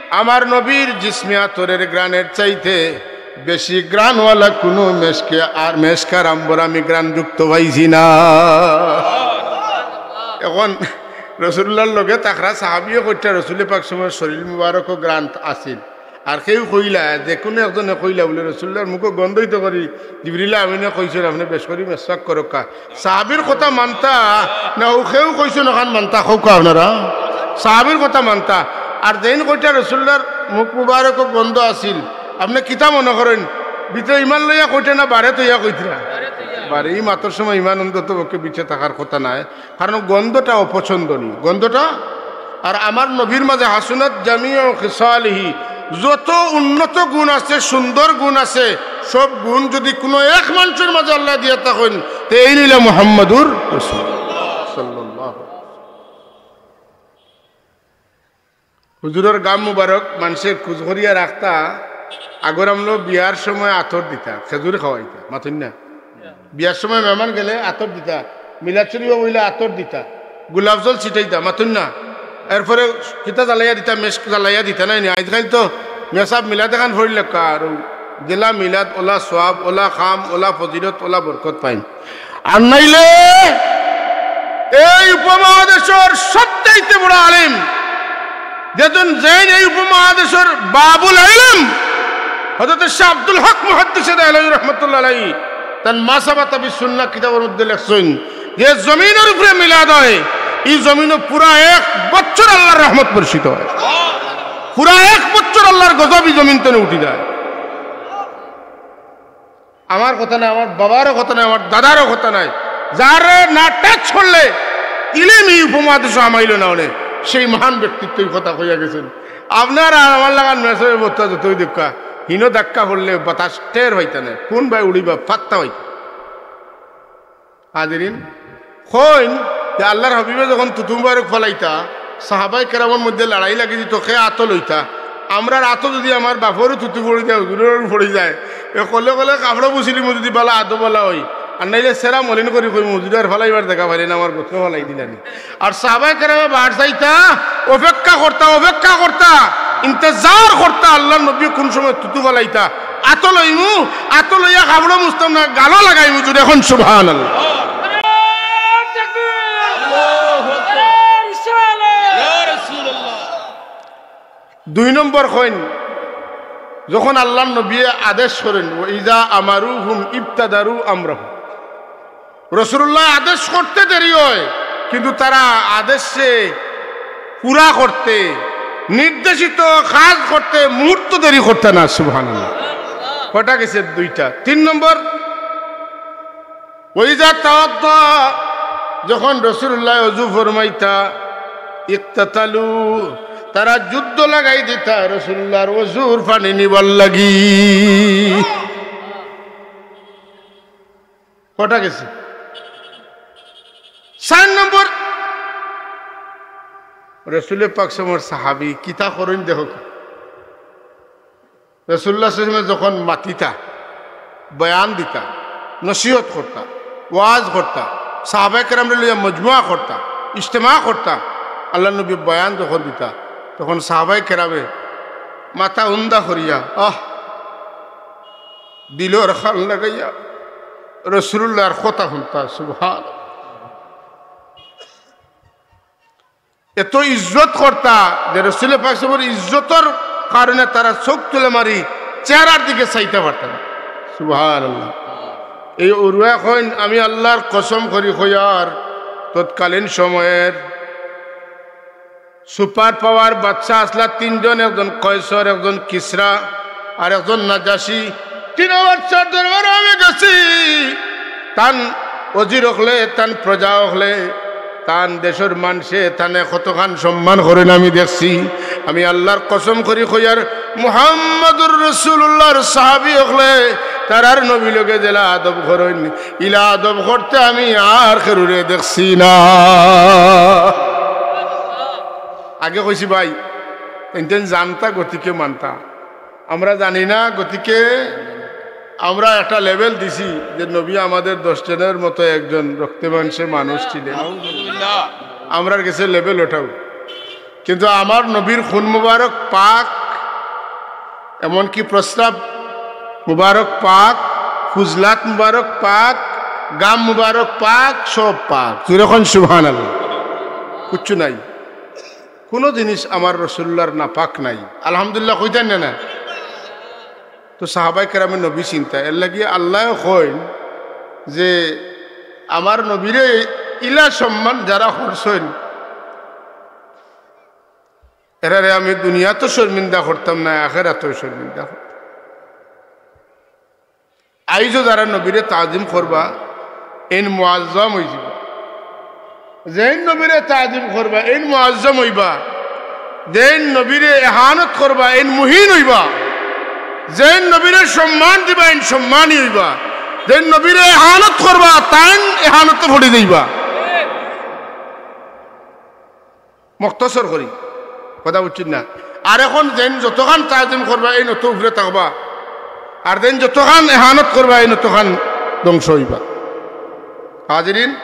আমার নবীর জিসমি আতরের ঘ্রাণের চাইতে বেশি ঘ্রাণআলা কুনু মেশকে আর মেশক আর আম্বর আমি ঘ্রাণযুক্ত পাইছি না। এখন রাসূলুল্লাহর লগে থাকরা সাহাবীয়ে কইতরা রাসূলে পাক সময় শরীর মুবারকো ঘ্রাণ আছিল। আর কেউ কইলা, যে কুনু একজনে কইলা বুলে, "রাসূলুল্লাহর মুখো গন্ধ অইতো করি, জিবরিল আমিনে কইছইন, আপনে বেশ করি মেসওয়াক করউক্কা।" সাহাবীর কথা মানতা না, অউ কেউ কইছইন অখান মানতা, কউক্কা আপনারা? সাহাবীর কথা মানতা। আর যেইন কইতরা রাসূলুল্লাহর মুখ মুবারকো গন্ধ আছিল, আপনে কিতা মনো করইন? ভিতরে ইমান লইয়া কইতরা না বারে থইয়া কইতরা? বারে। ই মাতর সময় ইমান অন্তত পক্ষে ভিতরে থাকার কথা নায়। কারণ গন্ধটা অপছন্দনীয়, গন্ধটা। আর আমার নবীর মাঝে হাসুনাত জামিউ খিসালিহি, যত উন্নত গুণ আছে, সুন্দর গুণ আছে, সব গুণ যুদি কুনু এক মানষর মাঝে আল্লায় দিয়া থাকইন, তে এইন অইলা মুহাম্মাদুর রাসূল সাল্লাল্লাহু আলাইহি ওয়াসাল্লাম। হুজুরর গাম মুবারক মানষে খুজ করিয়া রাখতা। আগর আমলো বিয়ার সময় আতর দিতা, খেজুর খাওয়াইতা, মাতইন না? বিয়ার সময় মেহমান গেলে আতর দিতা, মিলাদ শরীফো বইলে আতর দিতা, গোলাপ জল ছিটাইতা, মাতইন না? এরপরে কিতা জ্বালাইয়া দিতা, মেশক জ্বালাইয়া দিতা, নায় নি? আইজকাইল তো মেসাব মিলাদ এখান পড়িলে কার যেলা মিলাদ, ওলা সওয়াব, ওলা কাম, ওলা ফজিলত, ওলা বরকত পাইন। আর নাইলে এই উপমহাদেশর সবচাইতে বড় আলিম, যেজন যেইন এই উপমহাদেশর বাবুল ইলম, হযরত শাহ আব্দুল হক মুহাদ্দিসে দেহলভী রহমতুল্লাহ আলাইহি, তান মা সাবাতা বিস সুন্নাহ কিতাবর মধ্যে লেখছইন, যে জমিনর উপরে মিলাদ অয়, ই জমিনো পুরা এক বছর আল্লাহর রহমত বর্ষিত অয়, পুরা এক বছর আল্লাহর গজব ই জমিন তনে উঠি যায়। আমার কথা নায়, আমার বাবারও কথা নায়, আমার দাদারও কথা নায়। যারে না touch করলে ইলিম ই উপমহাদেশো হামাইলো না অনে, সেই মহান ব্যক্তিত্ব ই কথা কইয়া গেছইন। আপনার আর আমার লাখান মেসাবে বক্তা যতই দেউক্কা, হিনো ধাক্কা পড়লে বাতাস টের পাইতা নায়, কুন বায় উড়িবা পাত্তা পাইতা। হাজিরিন, কইন যে আল্লাহর হাবিবে যখন থুথু মুবারক ফালাইতা, সাহাবায়ে কেরামর মধ্যে লড়াই লাগি দিত, কে আতো লইতা। আমরার আতো যুদি আমার বাপরও থুতু পড়ি যায়, হুজুররও পড়ি যায়, এ কলে কলে কাপড় মুছিলিমু যুদি বালা আদবআলা অই, আর নাইলে ছেড়া মলিন করি কইমু, হুজুরে আর ফালাইবার জাগা পাইলে না, আমার গোত্র ফালাই দিলানি। আর সাহাবায়ে কেরামে বার চাইতা, অপেক্ষা করতা, অপেক্ষা করতা, ইন্তেজার করতা, আল্লার নবীয়ে কুন সময় থুতু ফালাইতা। আতো লইমু, আতো লইয়া কাপড় মুছতাম না, গালো লাগাইমু, জুরে কইন সুবহানাল্লাহ। দুই নম্বর কইন, যখন আল্লার নবীয়ে আদেশ করইন, "ওয়া ইজা আমারুহুম ইবতাদারু আমরাহুম।" রাসূলুল্লায় আদেশ করতে দেরি অয়, কিন্তু তারা আদেশে পুরা করতে, নির্দেশিত কাজ করতে মুহূর্ত দেরি করতা না। সুবহানাল্লাহ। কয়টা গেছে? দুইটা। তিন নম্বর, ওয়া ইজা তাওয়াদ্দা, যখন রাসূলুল্লায় অজু ফরমাইতা, ইকতাতালু, তারা যুদ্ধ লাগাই দিতা রাসূলুল্লাহর অজুর পানি নিবার লাগি। কয়টা গেছে? চাইর নম্বর, রাসূলে পাক সাল্লাল্লাহু আলাইহি ওয়াসাল্লামর সাহাবী কিতা করইন দেখো। রাসূলুল্লাহ সাল্লাল্লাহু আলাইহি ওয়াসাল্লামে যখন মাতিতা, বয়ান দিতা, নসিহত করতা, ওয়াজ করতা, সাহাবায়ে কেরামরে লইয়া মজমুয়া করতা, ইজতেমা করতা, আল্লার নবী বয়ান যখন দিতা, তখন সাহাবায়ে কেরামে মাথা উন্দা করিয়া, আহ, দিলর খান লাগাইয়া রাসূলুল্লাহর কথা হুনতা। সুবহান। এত ইজ্জত করতা যে রাসূলে পাক সাল্লাল্লাহু আলাইহি ওয়াসাল্লামর ইজ্জতর কারণে তারা চউখ তুলে মারি চেহারার দিকে চাইতা পারতা না। সুবহানাল্লাহ। এই উরওয়া কইন, আমি আল্লার কসম করি কইয়ার, তৎকালীন সময়ের সুপার পাওয়ার বাদশা আছলা তিনজন, একজন কয়সর, একজন কিসরা, আর একজন নাজাশি। তিন বাদশার দরবারো আমি গেছি। তান ওজির অকলে, তান প্রজা অকলে, তান দেশর মানষে তানে কতখান সম্মান করইন আমি দেখছি। আমি আল্লার কসম করি কইয়ার, মুহাম্মাদুর রাসূলুল্লাহর সাহাবী অকলে তারার নবীর লগে যেলা আদব করইন, ইলা আদব করতে আমি আর কেউরে দেখছি না। আগে কইছি ভাই, তাইন তাইন জানতা গতিকে মানতা, আমরা জানি না গতিকে আমরা একটা লেবেল দিছি যে নবী আমাদের দশ জনের মতো একজন রক্তে মাংসে মানুষ ছিলেন। আমরার গেছে লেবেল ওঠাও, কিন্তু আমার নবীর খুন মুবারক পাক, এমনকি প্রস্রাব মুবারক পাক, ফুজলাত মুবারক পাক, গাম মুবারক পাক, সব পাক। জুরে কইন সুবহানাল্লাহ। কিচ্ছু নাই, কুনু জিনিস আমার রাসূলুল্লাহর নাপাক নাই। আলহামদুলিল্লাহ কইতা না নি? তো সাহাবায়ে কেরামে নবী চিনতা, এরলাগি আল্লায় কইন যে আমার নবীরে ইলা সম্মান যারা করছইন, এরারে আমি দুনিয়াত শর্মিন্দা করতাম না, আখেরাতও শর্মিন্দা করতাম। আইজও যারা নবীরে তাজিম করবা, এইন মুআজ্জম অইযিবা। যেইন নবীরে তাজিম করবা, এইন মুআজ্জম অইবা। যেইন নবীরে এহানত করবা, এইন মুহিন অইবা। যেইন নবীরে সম্মান দিবা, এইন সম্মানী অইবা। যেইন নবীরে এহানত করবা, তাইন এহানতো পড়ি যাইবা। মখতসর করি, কথা বুঝছইন না? আর অখন যেইন যতখান তাজিম করবা, এইন অত উপরে থাকবা, আর যেইন যতখান এহানত করবা, এইন অতখান ধ্বংস অইবা। হাজিরিন,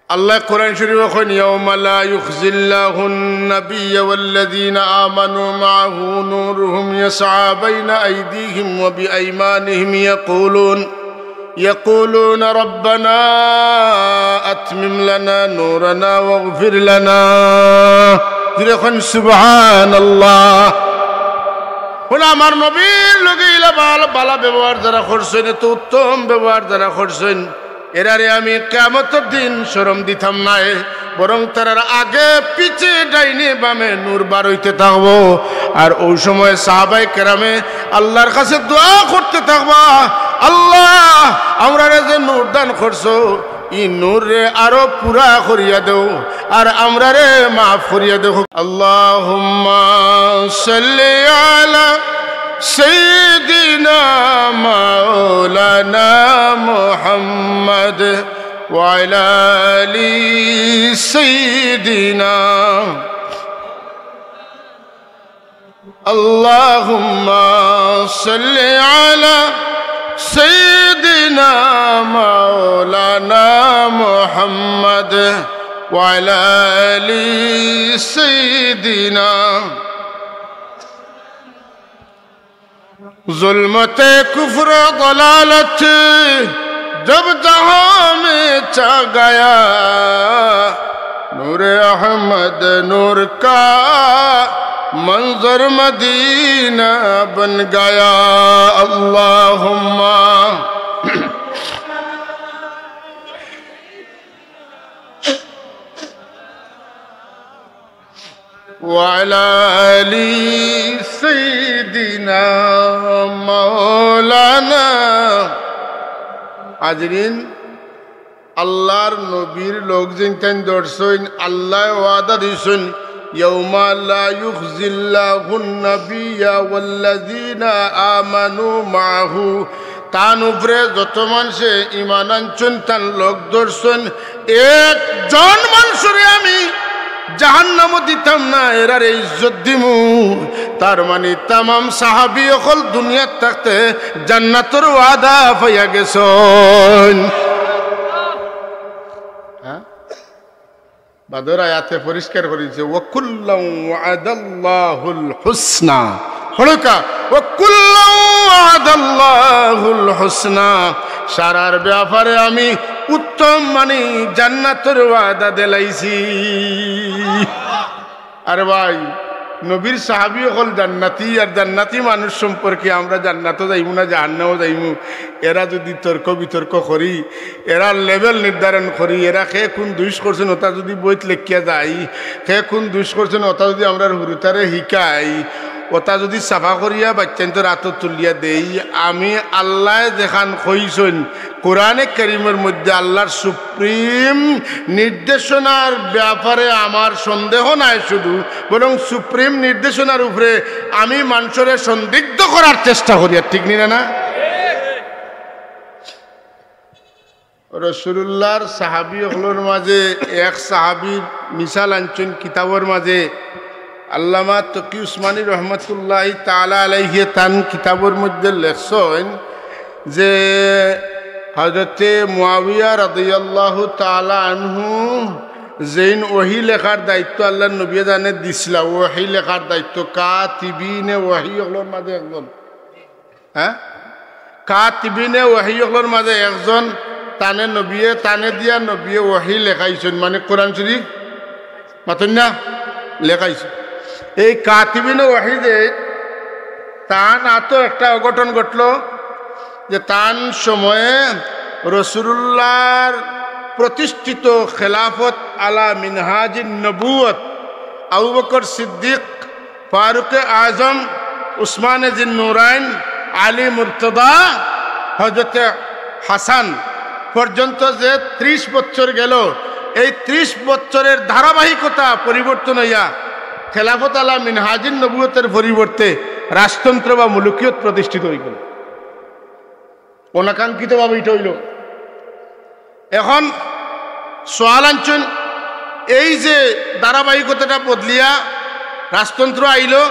আল্লায় কোরআন শরীফো কইন, يوم لا يخزي الله النبي والذين آمنوا معه نورهم يسعى بين أيديهم وبأيمانهم يقولون يقولون ربنا أتمم لنا نورنا واغفر لنا। জুরে কইন সুবহানাল্লাহ। হুনো, আমার নবীর লগে ইলা বালা, বালা ব্যবহার যারা করছইন, এত উত্তম ব্যবহার যারা করছইন, এরারে আমি কিয়ামতর দিন শরম দিতাম নায়। বরং তারার আগে পিছে ডাইনে বামে নূর বার অইতে থাকবো। আর অউ সময় সাহাবায়ে কেরামে আল্লার কাছে দোয়া করতে থাকবা, "আল্লাহ, আমরারে যে নূর দান করছো, ই নূররে আরো পুরা করিয়া দেও, আর আমরারে মাফ করিয়া দেও।" اللهم صل على سيدنا مولانا محمد وعلى آل سيدنا। اللهم صل على سيدنا مولانا محمد وعلى آل سيدنا। ظلمت کفر و ضلالت جب جہاں میں چھا گیا، نور احمد نور کا منظر مدینہ بن گیا۔ اللہم وعلی آل سیدنا مولانا۔ হাজিরিন, আল্লাহর নবীর লগ যেইন তাইন ধরছইন, আল্লায় ওয়াদা দিছইন, ইয়াউমা লা ইউখজিল্লাহুন নাবিয়্যা ওয়াল্লাযীনা আমানু মাআহু। তান উপরে যত মানষে ঈমান আনছইন, তান লগ ধরছইন, একজন মানষরে আমি জাহান্নামো দিতাম না, এরারে ইজ্জত দিমু। তার মানে তামাম সাহাবী অকল দুনিয়াত থাকতে জান্নাতর ওয়াদা পাইয়া গেছইন। হ্যাঁ? বাদর আয়াতে পরিষ্কার করি দিছে, "ওয়া কুল্লান ওয়াদাল্লাহুল হুসনা।" পড়উক্কা, "ওয়া কুল্লান ওয়াদাল্লাহুল হুসনা।" সারার ব্যাপারে আমি উত্তম, মানে, জান্নাতর ওয়াদা দিলাইছি। আরে ভাই, নবীর সাহাবী অকল জান্নাতি, আর জান্নাতি মানুষ সম্পর্কে আমরা জান্নাতো যাইমু না জাহান্নামো যাইমু, এরা যুদি তর্ক বিতর্ক করি, এরার level নির্ধারণ করি, এরা কে কুন দুষ করছইন ওটা যুদি বইত লেখিয়া যাই, কে কুন দুষ করছইন ওটা যুদি আমরার হুরুতারে হিকাই, ওটা যুদি সাফা করিয়া বাইচ্চাইন্তর আতো তুলিয়া দেই, আমি আল্লায় যেখান কইছইন, কোরআনে কারীমর মধ্যে আল্লাহর সুপ্রিম নির্দেশনার ব্যাপারে আমার সন্দেহ নাই শুধু, বরং সুপ্রিম নির্দেশনার উপরে আমি মানষরে সন্দিগ্ধ করার চেষ্টা করি, আর ঠিক নি না? রাসূলুল্লাহর সাহাবী অকলর মাঝে এক সাহাবীর মিসাল আনছইন কিতাবর মাঝে, আল্লামা তকি উসমানী রহমতুল্লাহি তাআলা আলাইহি তান কিতাবর মধ্যে লেখছইন যে হযরতে মুআবিয়া রাদিয়াল্লাহু তাআলা আনহু যেইন ওহী লেখার দায়িত্ব আল্লাহর নবীয়ে তানে দিছলা, ওহী লেখার দায়িত্ব, কাতিবিনে ওহী অকলর মাঝে একজন, হ্যাঁ? কাতিবিনে ওহী অকলর মাঝে একজন, তানে নবীয়ে, তানে দিয়া নবীয়ে ওহী লেখাইছইন, মানে কোরআন শরীফ, মাতইন না? লেখাইছইন। এই কাতিবিনে ওহী যে, তান আতো একটা অঘটন ঘটলো যে তান সময়ে রাসূলুল্লাহর প্রতিষ্ঠিত খেলাফত আলা মিনহাজিন নবুয়ত, আবু বকর সিদ্দিক, ফারুকে আজম, উসমানে জিন্নুরাইন, আলী মুর্তদা, হযরতে হাসান পর্যন্ত যে ত্রিশ বছর গেল, এই ত্রিশ বছরের ধারাবাহিকতা পরিবর্তন অইয়া খেলাফত আলা মিনহাজিন নবুয়তের পরিবর্তে রাজতন্ত্র বা মুলুকিয়ত প্রতিষ্ঠিত অইগেল। অনাকাঙ্ক্ষিতভাবে ইটা অইলো। এখন সওয়াল আনছইন, এই যে ধারাবাহিকতাটা বদলিয়া রাজতন্ত্র আইলো,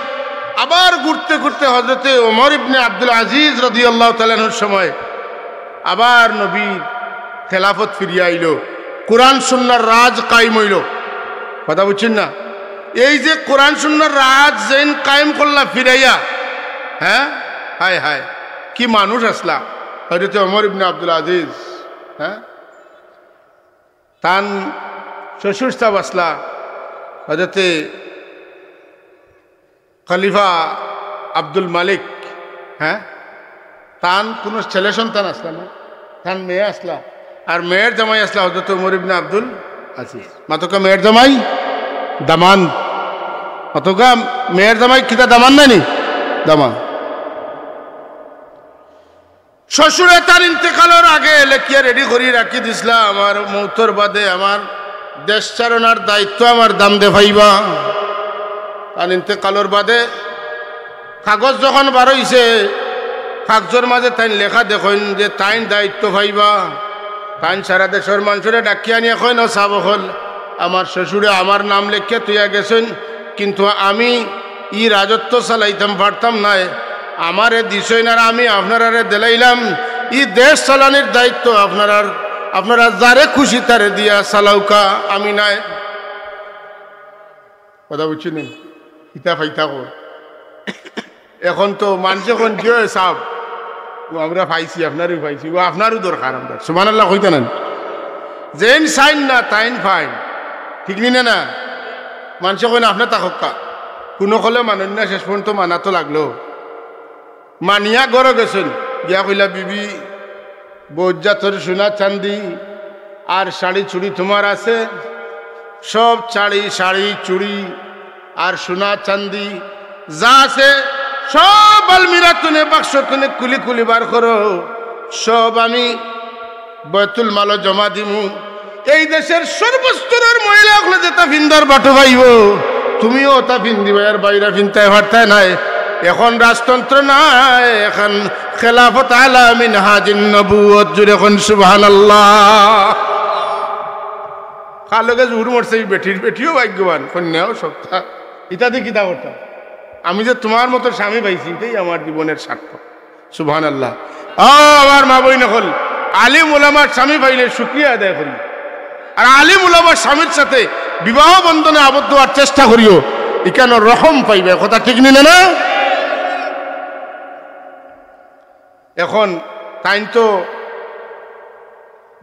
আবার ঘুরতে ঘুরতে হযরতে ওমর ইবনে আব্দুল আজিজ রাদিয়াল্লাহু তাআলা আনহুর সময় আবার নবীর খেলাফত ফিরিয়া আইলো, কোরআন সুন্নাহর রাজ কায়েম অইলো। কথা বুঝছইন না? এই যে কোরআন সুন্নাহর রাজ যেইন কায়েম করলা ফিরাইয়া, হ্যাঁ, হায় হায়, কি মানুষ আছলা হযরতে ওমর ইবনে আব্দুল আজিজ, হ্যাঁ? তান শ্বশুর সাব আছলা হযরতে খলিফা আব্দুল মালিক, হ্যাঁ? তান কুনু ছেলে সন্তান আছলা না, তান মেয়ে আছলা, আর মেয়ের জামাই আছলা হযরত ওমর ইবনে আব্দুল আজিজ। মাতউক্কা মেয়ের জামাই দামান, মাতউক্কা মেয়ের জামাই কিতা দামান নানি? দামান। শ্বশুরে তান ইন্তেকালর আগে লেখিয়া রেডি করি রাখি দিছলা, আমার মৌতর বাদে আমার দেশ ছাড়নার দায়িত্ব আমার দামান্দে পাইবা। তান ইন্তেকালর বাদে কাগজ যখন বার অইছে, কাগজর মাঝে তাইন লেখা দেখইন যে তাইন দায়িত্ব পাইবা। তাইন সারা দেশর মানষরে ডাকিয়া আনিয়া কইন, "ও সাব অকল, আমার শ্বশুরে আমার নাম লেখিয়া থইয়া গেছইন, কিন্তু আমি ই রাজত্ব চালাইতাম পারতাম নায়, আমারে দিছইন আর আমি আপনারারে দিলাইলাম। ই দেশ চালানির দায়িত্ব আপনারার, আপনারা যারে খুশি তারে দিয়া চালাউক্কা, আমি নায়। কথা বুঝছইন নি? ইতা ফাইতা কর। এখন তো মানষে কইন, "জি অয় সাব, ও আমরা পাইছি, আপনারেউ পাইছি, ও আপনারেউ দরকার আমরার।" সুবহানাল্লাহ কইতা নায়? যেইন চাইন না, তাইন পাইন। ঠিক নি না, না? মানষে কইন, "আপনে থাকউক্কা।" কুনু কলে মানইন না, শেষ পর্যন্ত মানা তো লাগলো। মানিয়া ঘরো গেছইন, গিয়া কইলা, "বিবি, বউত জাতর সোনা চান্দি আর শাড়ি চুড়ি তুমার আছে, সব শাড়ি, শাড়ি, চুড়ি আর সোনা চান্দি যা আছে, সব আলমিরা তুনে, বাক্স তুনে খুলি খুলি বার করো, সব আমি বায়তুল মালো জমা দিমু। এই দেশের সর্বস্তরের মহিলা অকলে যেতা ফিন্দার বাটো পাইবো, তুমিও অতা ফিন্দিবায় আর বাইরা ফিনতায় পারতায় নায়।" এখন রাজতন্ত্র নায়, এখন খেলাফত আলা মিনহাজিন নবুয়ত। জুরে কইন সুবহানাল্লাহ। কার লগে জুর মরছে ই বেটির, বেটিও ভাগ্যবান, কইন্যাও সবতা। ইতা দি কিতা করতাম? আমি যে তুমার মতো স্বামী পাইছি, ইতাউ আমার জীবনের সার্থক। সুবহানাল্লাহ। ও আমার মা বইন অকল, আলিম উলামার স্বামী পাইলে শুকরিয়া আদায় করি, আর আলিম উলামার স্বামীর সাথে বিবাহ বন্ধনে আবদ্ধ অওয়ার চেষ্টা করিও, ইখানো রহম পাইবায়। কথা ঠিক নি না, না? এখন তাইন তো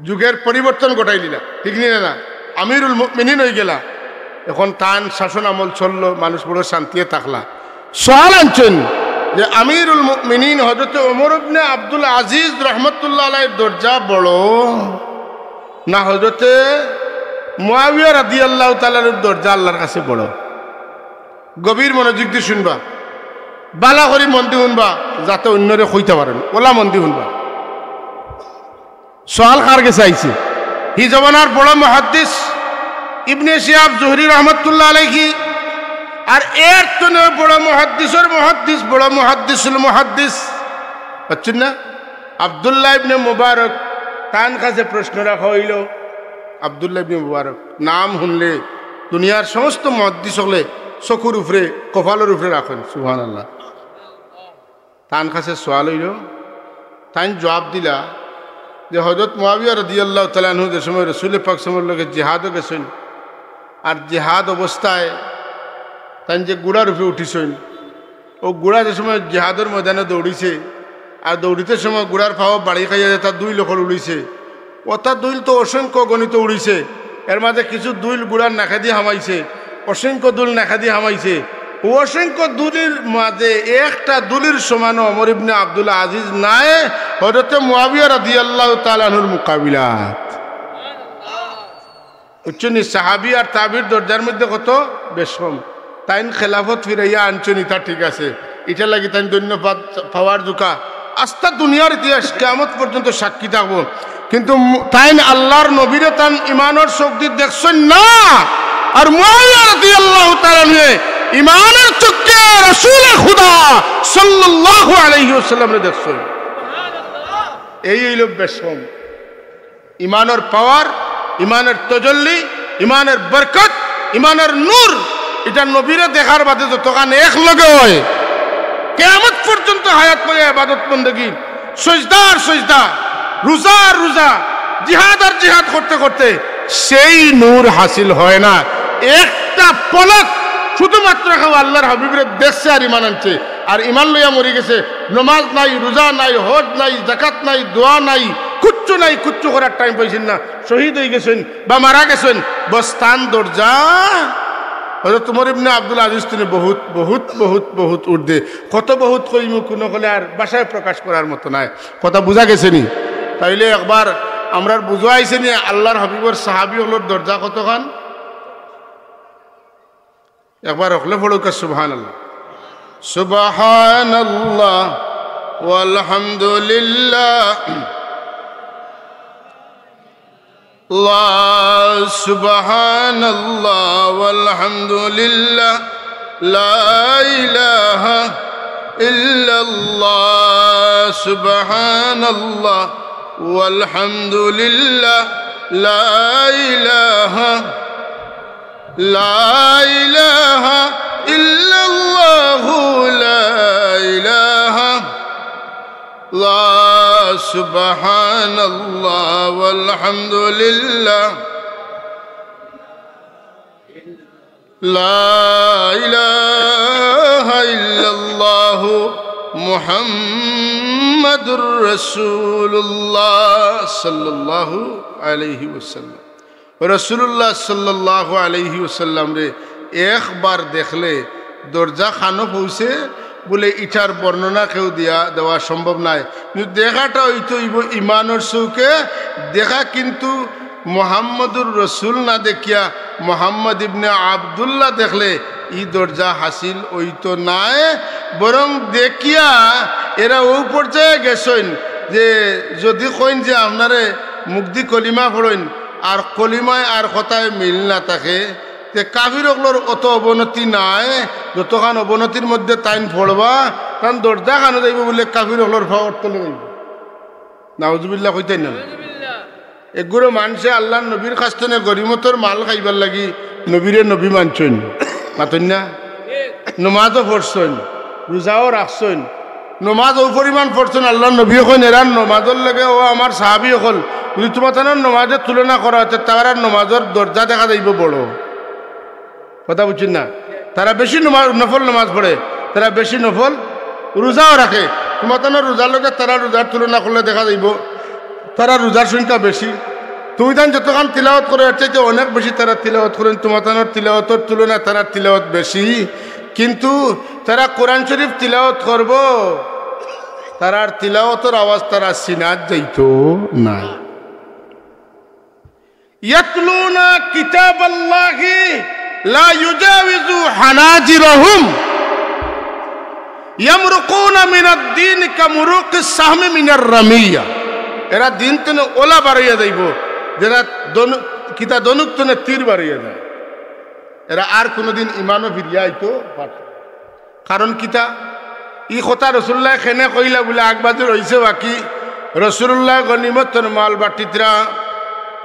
যুগের পরিবর্তন ঘটাইলিলা, ঠিক নি না, না? আমিরুল মুমিনিন অইগেলা। এখন তান শাসন আমল চললো, মানুষ বড় শান্তিয়ে থাকলা। সওয়াল আনছইন যে আমিরুল মুমিনিন হযরত ওমর ইবনে আব্দুল আজিজ রহমতুল্লাহ আলাইহির দরজা বড়, না হযরতে মুয়াবিয়া রাদিয়াল্লাহু তাআলা আনহুর দরজা আল্লাহর কাছে বড়? গভীর মনোযোগ দি শুনবা, বালা করি মন দি শুনবা, যাতে অইন্যরে কইতা পারইন, অলা মন দি শুনবা। সওয়াল কার গেছে আইছে? হি জমানার বড় মুহাদ্দিস ইবনে শিহাব জুহরি রহমতুল্লাহ আলাইহি, আর এর তনে বড় মুহাদ্দিসর মুহাদ্দিস, বড় মুহাদ্দিসুল মুহাদ্দিস, বুঝছইন না? আব্দুল্লাহ ইবনে মুবারক, তান কাছে প্রশ্ন রাখা অইলো। আব্দুল্লাহ ইবনে মুবারক নাম হুনলে দুনিয়ার সমস্ত মুহাদ্দিস অকলে চকুর উপরে, কপালর উপরে রাখইন। সুবহানাল্লাহ। তান কাছে সওয়াল অইলো, তাইন জুয়াব দিলা যে হযরত মুয়াবিয়া রাদিয়াল্লাহু তাআলা আনহু যে সময় রসুল পাক সাল্লাল্লাহু আলাইহি ওয়াসাল্লামর লগে জিহাদো গেছইন, আর জিহাদ অবস্থায় তাইন যে ঘুড়ার উপরে উঠিছইন, অউ ঘুড়া যে সময় জিহাদর ময়দানো দৌড়িছে, আর দৌড়িতে সময় ঘুড়ার পাও বাড়ি খাইয়া যেতা ধুইল অকল উড়িছে, অতা ধুইল তো অসংখ্য গণিত উড়িছে, এর মাঝে কিছু ধুইল ঘুড়ার নাকেদি হামাইছে, অসংখ্য ধুইল নাকেদি হামাইছে। অসংখ্য ধুলির মাঝে একটা ধুলির সমানও ওমর ইবনে আব্দুল আজিজ নায় হযরতে মুয়াবিয়া রাদিয়াল্লাহু তাআলা আনহুর মোকাবিলাত। বুঝছইন নি? সাহাবী আর তাবির দরজার মধ্যে কত বেশ কম। তাইন খেলাফত ফিরাইয়া আনছইন, ইটা ঠিক আছে, ইটার লাগি তাইন ধন্যবাদ পাওয়ার যোগ্য। আস্তা দুনিয়ার ইতিহাস কিয়ামত পর্যন্ত সাক্ষী থাকবো। কিন্তু মু-, তাইন আল্লাহর নবীরে তান ইমানর চোখ দি দেখছইন না, আর মুআবিয়া রাদিয়াল্লাহু তাআলা আনহুয়ে ইমানর চোখে রাসূলে খুদা সাল্লাল্লাহু আলাইহি ওয়াসাল্লামরে দেখছইন। এই অইলো বেশ কম। ইমানর পাওয়ার, ইমানর তজল্লি, ইমানর বরকত, ইমানর নূর, ইটা নবীরে দেখার বাদে যতখান একলগে অয়, কিয়ামত পর্যন্ত হায়াত পাইয়া ইবাদত বন্দেগি, সজদা আর সজদা, রোজা আর রোজা, জিহাদ আর জিহাদ করতে করতে সেই নূর হাসিল হয় না। একটা পলক শুধুমাত্র কেউ আল্লাহর হাবিবরে দেখছে আর ইমান আনছে, আর ইমান লইয়া মরি গেছে। নমাজ নাই, রোজা নাই, হজ নাই, যাকাত নাই, দোয়া নাই, কুচ্ছু নাই, কুচ্ছু করার টাইম পাইছইন না, শহীদ অইগেছইন বা মারা গেছইন। বস্তান দরজা হযরত ওমর ইবনে আব্দুল আজিজ থনে বহুত, বহুত, বহুত, বহুত ঊর্ধ্বে। কত বহুত কইমু, কুনু কলে আর ভাষায় প্রকাশ করার মতো নায়। কথা বুঝা গেছে নি? তাইলে একবার আমরার বুঝা আইছে নি আল্লাহর হাবিবর সাহাবী অকলর দরজা কতখান? একবার হকলে পড়ুক্কা, সুবহানাল্লাহ। সুবহানাল্লাহ, ওয়ালহামদুলিল্লাহ, আল্লাহ, সুবহানাল্লাহ, ওয়ালহামদুলিল্লাহ, লা ইলাহা ইল্লাল্লাহ, সুবহানাল্লাহ, ওয়ালহামদুলিল্লাহ, লা ইলাহা লা ইলাহা إلا الله لا إله إلا سبحان الله والحمد لله لا إله إلا الله محمد رسول الله صلى الله عليه وسلم। রাসূলুল্লাহ সাল্লাল্লাহু আলাইহি ওয়াসাল্লামরে একবার দেখলে দরজা খানো পৌঁছে, বলে ইটার বর্ণনা কেউ দিয়া দেওয়া সম্ভব নায়। কিন্তু দেখাটা অইতো অইবো ইমানর চউখে দেখা, কিন্তু মুহাম্মদুর রসুল না দেখিয়া মুহাম্মদ ইবনে আব্দুল্লাহ দেখলে ই দরজা হাসিল অইতো নায়, বরং দেখিয়া এরা অউ পর্যায়ে গেছইন যে যুদি কইন যে আপনারে মুখদি কলিমা পড়ইন, আর কলিমায় আর কথায় মিল না থাকে, তে কাফির অকলর অত অবনতি নায়, যতখান অবনতির মধ্যে তাইন পড়বা, তান দরজা খানো যাইবো বলে কাফির অকলর পাওর তলে যাইবো। নাউজুবিল্লাহ কইতাইন না? এগুলো মানষে আল্লাহর নবীর কাছ থনে গনিমতর মাল খাইবার লাগি নবীরে নবী মানছইন, মাতইন না? নমাজও পড়ছইন, রোজাও রাখছইন, নমাজ অউ পরিমাণ পড়ছইন, আল্লাহর নবী কইন, এরার নমাজর লগে ও আমার সাহাবী অকল, যুদি তুমাতানর নমাজর তুলনা করা অয়, তে তারার নমাজর দরজা দেখা যাইবো বড়। কথা বুঝছইন না? তারা বেশি নমাজ, নফল নমাজ পড়ে, তারা বেশি নফল রোজাও রাখে। তুমাতানর রোজার লগে তারার রোজার তুলনা করলে দেখা যাইবো তারার রোজার সংখ্যা বেশি। তুমিতান যতখান তিলাওয়াত করো, এর চাইতে অনেক বেশি তারা তিলাওয়াত করইন। তুমাতানর তিলাওয়াতর তুলনায় তারার তিলাওয়াত বেশি, কিন্তু তারা কোরআন শরীফ তিলাওয়াত করবো, তারার তিলাওয়াতর আওয়াজ তারার সিনাত যাইতো নায়। يتلون كتاب الله لا يجاوز حناجرهم يمرقون من الدين كمروق السهم من الرمية। এরা দিন থনে ওলা বারইয়া যাইবো, যেরা ধনু-, কিতা ধনুক থনে তীর বারইয়া যায়। এরা আর কুনুদিন ইমানো ফিরিয়া আইতো পারতো না। কারণ কিতা? ই কথা রাসুলুল্লায় কেনে কইলা বুলে আগবাজে রইছে বাকি। রাসুলুল্লায় গনিমতর মাল বাটিতরা,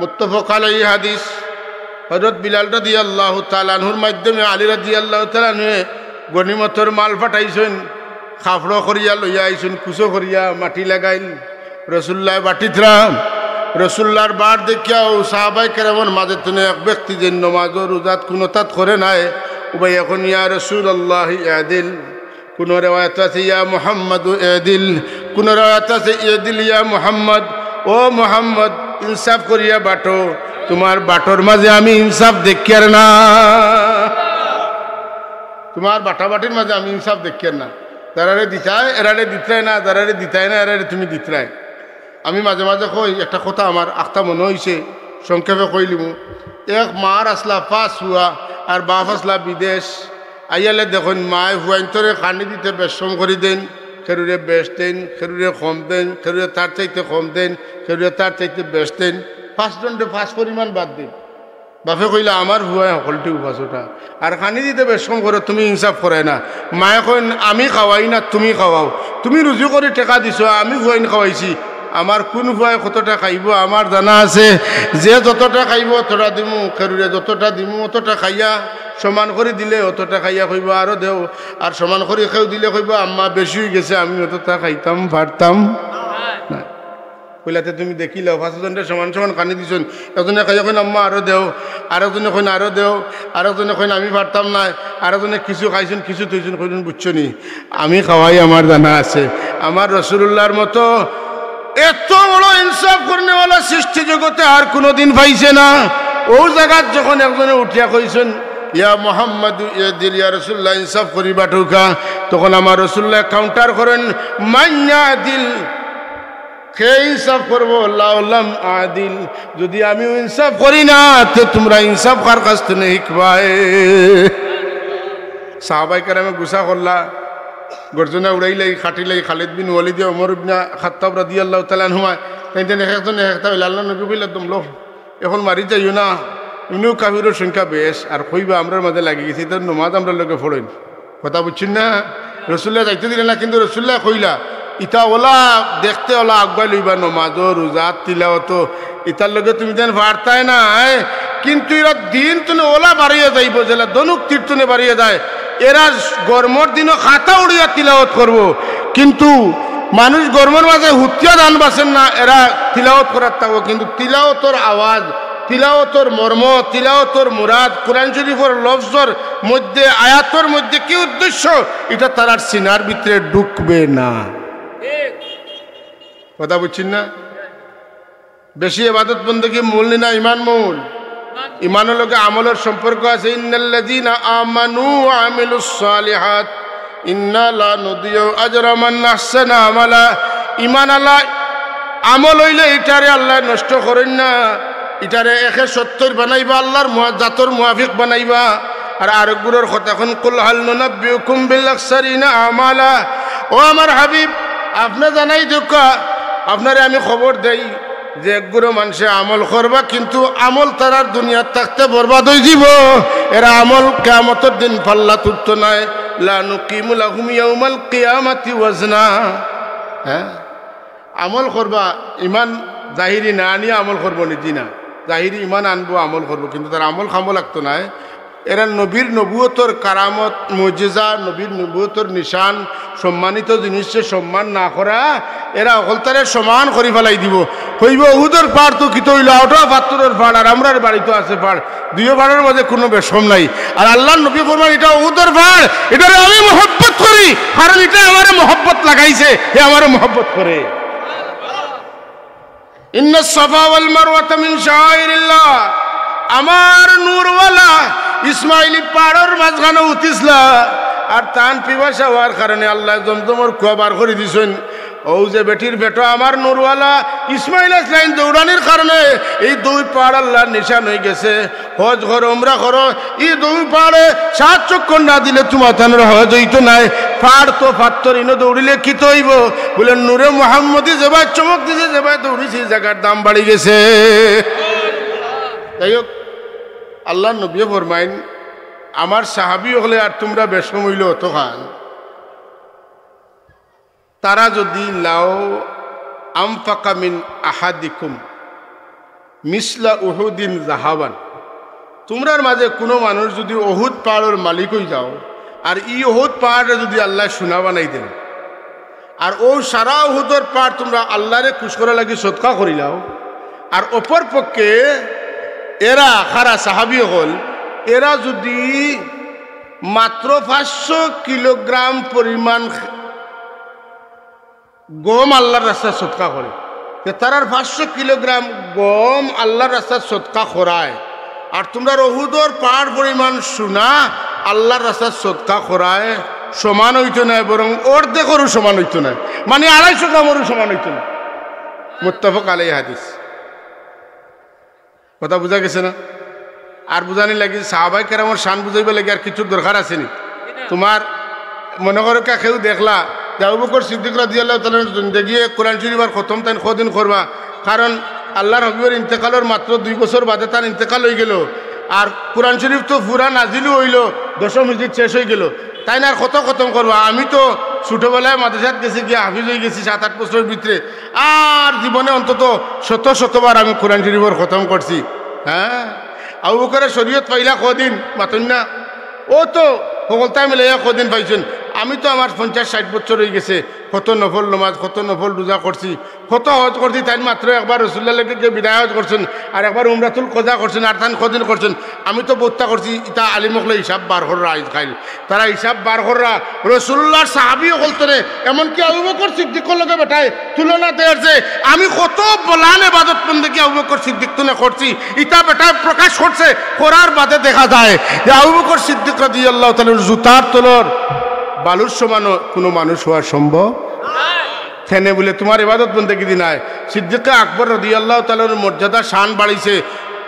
মুত্তাফাক আলাইহি হাদিস। হযরত বিলাল রাদিয়াল্লাহু তাআলা আনহুর মাধ্যমে আলী রাদিয়াল্লাহু তাআলা আনহুয়ে গনিমতর মাল পাঠাইছইন, কাপড় করিয়া লইয়া আইছইন, কুচো করিয়া মাটি লাগাইল। রাসুলুল্লায় বাটিতরা, রাসুলুল্লার বাট দেখিয়া অউ সাহাবায়ে কেরামর মাঝে থনে এক ব্যক্তি যে নমাজও রোজাত কুনুতাত করে নায়, ও ভাই এখন ইয়া রাসুলাল্লাহ ইদিল, কুনু রেওয়ায়েত আছে ইয়া মুহাম্মাদু ইদিল, কুনু রেওয়ায়েত আছে ইদিল ইয়া মুহাম্মদ, ও মুহাম্মদ ইনসাফ করিয়া বাটো, তুমার বাটর মাঝে আমি ইনসাফ দেখিয়ার না, তুমার বাটাবাটির মাঝে আমি ইনসাফ দেখিয়ার না। যারারে দিতায় এরারে দিতরায় না, যারারে দিতায় না এরারে তুমি দিতরায়। আমি মাঝে মাঝে কই একটা কথা, আমার আখতা মনো অইছে, সংক্ষেপে কইলিমু। এক মার আছলা পাঁচ ফুয়া, আর বাপ আছলা বিদেশ। আইয়ালে দেখইন মায় ফুয়াইন্তরে খানি দিতে বেশ কম করি দেইন, কেউরে বেশ দেইন, কেউরে কম দেইন, কেউরে তার চাইতে কম দেইন, কেউরে তার চাইতে বেশ দেইন। পাঁচজনরে পাঁচ পরিমাণ ভাত দেইন। বাপে কইলা, "আমার ফুয়ায় হকলটি উপাসটা, আর খানি দিতে বেশ কম করো, তুমি ইনসাফ করায় না।" মায়ে কইন, "আমি খাওয়াই না, তুমি খাওয়াও। তুমি রুজি করি টেকা দিছো, আমি ফুয়াইন খাওয়াইছি। আমার কুন ফুয়ায় কতটা খাইবো আমার জানা আছে। যে যতটা খাইবো অতটা দিমু, কেউরে যতটা দিমু অতটা খাইয়া, সমান করি দিলে অতটা খাইয়া কইবো আরো দেও, আর সমান করি কেউ দিলে কইবো আম্মা বেশি অইগেছে, আমি অতটা খাইতাম পারতাম না।" কইলা, "তে তুমি দেখিলাও, পাঁচজনরে সমান সমান খানি দিছইন, একজনে খাইয়া কইন আম্মা আরো দেও, আরেকজনে কইন আরো দেও, আরেকজনে কইন আমি পারতাম নায়, আরেকজনে কিছু খাইছইন, কিছু থইছইন, কইছইন, বুঝছো নি, আমি খাওয়াই আমার জানা আছে।" আমার রাসুলুল্লাহর মতো এত বড় ইনসাফ করনেওয়ালা সৃষ্টি জগতে আর কুনুদিন পাইছে না। অউ জাগাত যখন একজনে উঠিয়া কইছইন, "ইয়া মুহাম্মাদু ইদিল, ইয়া রাসুলুল্লাহ ইনসাফ করি বাটুকা", তখন আমার রাসুলুল্লায় counter করইন, "মান ইয়াদিল?" কে ইনসাফ করবো? "লাউ লাম আদিল", যুদি আমিও ইনসাফ করি না, তে তুমরা ইনসাফ কার কাছ থনে হিকবায়? সাহাবায়ে কেরামে গুসা করলা, গর্জনা উড়াইলাই, খাটিলাই, খালিদ বিন ওয়ালিদে, ওমর ইবনে খাত্তাব রাদিয়াল্লাহু তাআলা আনহুমায়, তাইন তাইন এক একজনে এক একটা কইলা, "আল্লাহর নবী কইলা দমলো, এখন মারি যাইও না, ইনো কাফিরর সংখ্যা বেশ, আর কইবা আমরার মাঝে লাগি গেছে, ইতার নমাজ আমরার লগে পড়ইন।" কথা বুঝছইন না? রাসুলুল্লায় যাইতে দিলা না, কিন্তু রাসুলুল্লায় কইলা, "ইতা ওলা দেখতে ওলা আগুয়াই লইবা, নমাজও, রোজা, তিলাওয়াত, ইতার লগে তুমি যেন পারতায় না, আয়, কিন্তু ইরা দিন থনে ওলা বারইয়া যাইবো, যেলা ধনুক তীর থনে বারইয়া যায়, এরা গরমর দিনও খাতা উড়িয়া তিলাওত করবো, কিন্তু মানুষ গরমর মাঝে হুতিয়া ধান বাছের না, এরা তিলাওত করার থাকবো। কিন্তু তিলাওতর আওয়াজ, তিলাওতর মর্ম, তিলাওতর মুরাদ, কোরআন শরীফর লফজর মধ্যে, আয়াতর মধ্যে কি উদ্দেশ্য, ইটা তারার সিনার ভিতরে ঢুকবে না। কথা বুঝছেন না? বেশি ইবাদত বন্দেগি মূল নি না ইমান মূল? ইমানর লগে আমলর সম্পর্ক আছে। ইন্নাল্লাযীনা আমানু ওয়া আমিলুস সালিহাত ইন্না লা নুদিউ আজরা মান আহসানা আমালা। ইমান আলা আমল অইলে ইটারে আল্লায় নষ্ট করইন না, ইটারে একে সত্তইর বানাইবা, আল্লার মুয়া-, জাতর মুয়াফিক বানাইবা। আর আরক গুরুর কথা কইন, কুল হাল নুনাব্বিউকুম বিল আখসারিনা আমালা। ও আমার হাবিব, আপনে জানাই দেউক্কা, আপনারে আমি খবর দেই, যে এক গুরু মানষে আমল করবা, কিন্তু আমল তারার দুনিয়াত থাকতে বরবাদ অইযিবো। এরা আমল কিয়ামতর দিন পাল্লাত উঠতো নায়। লা নুকিমু লাহুম ইয়াউমাল কিয়ামাতি ওয়াজনা। হ্যাঁ, আমল করবা, ইমান জাহিরি না আনিয়া আমল করবো নি? জি না, জাহিরি ইমান আনবো, আমল করবো, কিন্তু তার আমল কামো লাগতো নায়। এরা নবীর নবুয়তর কারামত, মুজিজা, নবীর নবুয়তর নিশান, সম্মানিত জিনিসরে সম্মান না করা, এরা হকলতারে সমান করি ফালাই দিবো। কইবো, "উহুদর পাহাড় তো কিতা অইলো, অটা পাথরর পাহাড়, আর আমরার বাড়িত আছে পাহাড়, দুইও পাহাড়র মাঝে কুনু বেশকম নাই।" আর আল্লার নবী ফরমান, "ইটা উহুদর পাহাড়, ইটারে আমি মহব্বত করি, কারণ ইটায় আমারে মহব্বত লাগাইছে, হে আমারে মহব্বত করে।" ইন্নাস সাফা ওয়াল মারওয়াতা মিন শাআইরিল্লাহ। আমার নূরওয়ালা ইসমাইলি পাহাড়র মাঝখানো উঠিছলা, আর তান পিপাসা অওয়ার কারণে আল্লায় জমজমর কুয়া বার করি দিছইন। অউ যে বেটির পেটো আমার নূরওয়ালা ইসমাইল আলাইহিস সালাম দৌড়ানির কারণে এই দুই পাহাড় আল্লার নিশান অইগেছে। হজ করো, উমরা করো, ই দুই পাহাড়ে সাত চক্কর না দিলে তুমার তানর হজ অইতো নায়। পাহাড় তো পাথর, ইনো দৌড়িলে কিতা অইবো? বুলে, নূরে মুহাম্মদী যেবায় চমক দিছে, যেবায় দৌড়িছে, ই জাগার দাম বাড়ি গেছে। যাই হোক, আল্লার নবীয়ে ফরমাইন, আমার সাহাবী অকলে আর তুমরা বেশকম অইলে অতখান, তারা যুদি লাও আনফাকা মিন আহাদিকুম মিসলা উহুদিন যাহাবান, তুমরার মাঝে কুনু মানুষ যুদি উহুদ পাহাড়র মালিক অইযাও, আর ই উহুদ পাহাড়রে যুদি আল্লায় সোনা বানাই দেন, আর অউ সারা উহুদর পাহাড় তুমরা আল্লারে খুশ করার লাগি সদকা করিলাও, আর অপর পক্ষে এরা কারা সাহাবী অকল, এরা যুদি মাত্র পাঁচশো কিলোগ্রাম পরিমাণ গম আল্লার রাস্তাত সদকা করে, তে তারার পাঁচশো কিলোগ্রাম গম আল্লার রাস্তাত সদকা করায়, আর তুমরার উহুদর পাহাড় পরিমাণ সোনা আল্লার রাস্তাত সদকা করায়, সমান অইতো নায়, বরং অর্ধেকরও সমান অইতো নায়, মানি আড়াইশো গ্রামরও সমান অইতো নায়। মুত্তাফাক আলাইহি হাদিস। কথা বুঝা গেছে না? আর বুঝানির লাগি, সাহাবায়ে কেরামর শান বুঝাইবার লাগি আর কিচ্ছুর দরকার আছে নি? তুমার মনো করউক্কা কেউ দেখলা যে আবু বকর সিদ্দিক রাদিয়াল্লাহু তাআলা আনহুর জিন্দেগিয়ে কোরআন শরীফ আর খতম তাইন কদিন করবা? কারণ আল্লার হাবিবর ইন্তেকালর মাত্র দুই বছর বাদে তান ইন্তেকাল অইগেলো। আর কোরআন শরীফ তো পুরা নাজিলও অইলো, দশম হিজরিত শেষ অইগেলো। তাইন আর কত খতম করবা? আমি তো ছোটবেলায় মাদ্রাসাত গেছি, গিয়া হাফিজ অইগেছি সাত আট বছরর ভিতরে। আর জীবনে অন্তত শত শতবার আমি কোরআন শরীফর খতম করছি। হ্যাঁ, আবু বকরে শরীয়ত পাইলা কদিন, মাতইন না? অউ তো হকলতায় মিলাইয়া কদিন পাইছইন। আমি তো আমার পঞ্চাশ ষাইট বছর অইগেছে, কত নফল নমাজ, কত নফল রোজা করছি, কত হজ করছি, তাইন মাত্র একবার রসুলুল্লাহর লগে গিয়া বিদায় হজ করছইন, আর একবার উমরাতুল কাজা করছইন, আর তাইন কদিন করছইন? আমি তো বউততা করছি। ইতা আলিম অকলে হিসাব বার কররা আইজ কাইল। তারা হিসাব বার কররা, রসুলুল্লাহর সাহাবী অকল তনে, এমনকি আবু বকর সিদ্দিকর লগে বেটায় তুলনা দের যে আমি কত বলান ইবাদত বন্দেগি আবু বকর সিদ্দিক তনে করছি, ইতা বেটায় প্রকাশ করছে, করার বাদে দেখা যায় যে আবু বকর সিদ্দিক রাদিয়াল্লাহু তাআলা আনহুর জুতার তলর বালুর সমানও কুনু মানুষ অওয়া সম্ভব। কেনে বুলে, তুমার ইবাদত বন্দেগি দি নায়। সিদ্দিকে আকবর রাদিয়াল্লাহু তাআলা আনহুর মর্যাদা শান বাড়িছে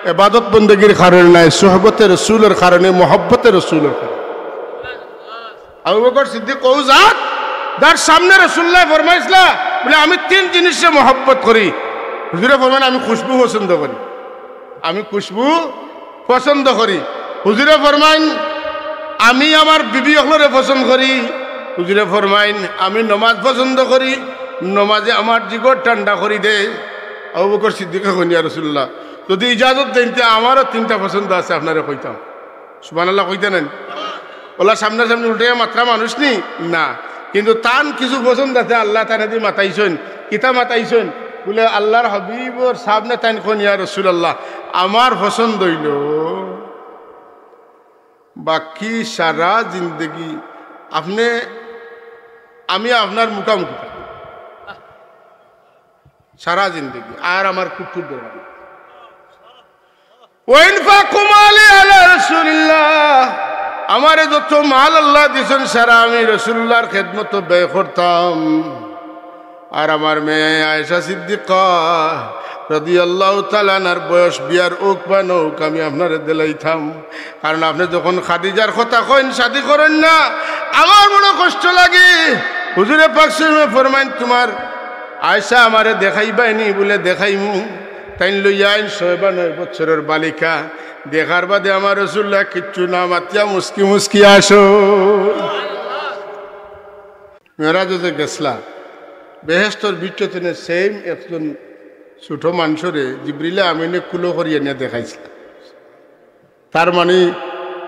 ইবাদত বন্দেগির কারণে নায়, সোহবতে রসুলর কারণে, মহব্বতে রসুলর কারণে। আবু বকর সিদ্দিক অউ জাত, যার সামনে রসুলুল্লায় ফরমাইছলা, বুলে, "আমি তিন জিনিসরে মহব্বত করি।" হুজুরে ফরমাইন, "আমি খুশবু পছন্দ করি, আমি খুশবু পছন্দ করি।" হুজুরে ফরমাইন, "আমি আমার বিবি অকলরে পছন্দ করি।" হুজুরে ফরমাইন, "আমি নমাজ পছন্দ করি, নমাজে আমার জিগর ঠান্ডা করি দেয়।" আবু বকর সিদ্দিকে কইন, "ইয়া রাসুলুল্লাহ, যুদি ইজাজত দেইন, তে আমারও তিনটা পছন্দ আছে, আপনারে কইতাম।" সুবহানাল্লাহ কইতা নানি? অলা সামনাসামনি উল্টাইয়া মাতরা মানুষ নি? না। কিন্তু তান কিছু পছন্দ আছে, আল্লায় তানে দি মাতাইছইন। কিতা মাতাইছইন? বুলে, আল্লার হাবিবর সামনে তাইন কইন, "ইয়া রাসুলাল্লাহ, আমার পছন্দ অইলো বাকি সারা জিন্দেগি আপনে, আমি আপনার মুখামুখি থাকি।" সারা জিন্দেগি আর আমার কুত্তুর দরকার নাই। ওয়াইনফাকু মালি আলা রাসূলিল্লাহ, আমারে যত মাল আল্লায় দিছইন, সারা আমি রাসুলুল্লাহর খেদমতো ব্যয় করতাম। আর আমার মেয়ে আয়েশা সিদ্দিকা রাদিয়াল্লাহু তাআলা আনহার বয়স বিয়ার অউক বা নউক, আমি আপনারে দিলাইতাম। কারণ আপনে যখন খাদিজার কথা কইন, শাদি করইন না, আমার বড় কষ্ট লাগে। হুজুরে পাক সাল্লাল্লাহু আলাইহি ওয়াসাল্লামে ফরমাইন, "তুমার আয়েশা আমারে দেখাইবায়নি?" বুলে, "দেখাইমু।" তাইন লইয়া আইন ছয় বা নয় বছরর বালিকা। দেখার বাদে আমার রাসুলুল্লাহ কিচ্ছু না মাতিয়া মুস্কি মুস্কি আসো। মেরাজো যে গেছলা, বেহেস্তর ভিতর থনে same একজন ছোট মানষরে জিবরিলে আমিনে কুলো করি আনিয়া দেখাইছলা। তার মানে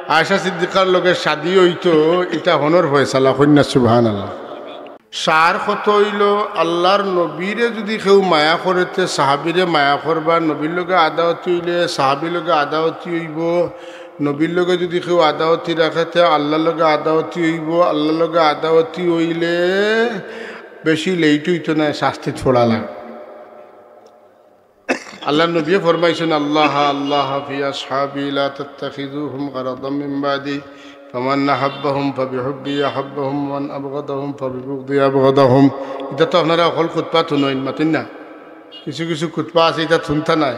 আয়েশা সিদ্দিকার লগে শাদি অইতো, ইটা হনর ফয়সালা, কইন না সুবহানাল্লাহ। সার কথা অইলো, আল্লার নবীরে যুদি কেউ মায়া করে, তে সাহাবিরে মায়া করবা। নবীর লগে আদাওতি অইলে সাহাবির লগে আদাওতি অইবো। নবীর লগে যুদি কেউ আদাওতি রাখে, তে আল্লার লগে আদাওতি অইবো। আল্লার লগে আদাওতি অইলে বেশি late অইতো নায়, শাস্তিত পড়া লাগে। আল্লার নবীয়ে ফরমাইছইন, "আল্লাহ, আল্লাহ ফি আসহাবি লা তাত্তাখিযুহুম গারাদাম মিন বাদি, ফামান আহাব্বাহুম ফাবিহুব্বি আহাব্বাহুম, ওয়ামান আবগাদাহুম ফাবিবুগদি আবগাদাহুম।" ইতা তো আপনারা হকল খুতবাত হুনইন, মাতইন না? কিছু কিছু খুতবা আছে, ইতা হুনতা নায়।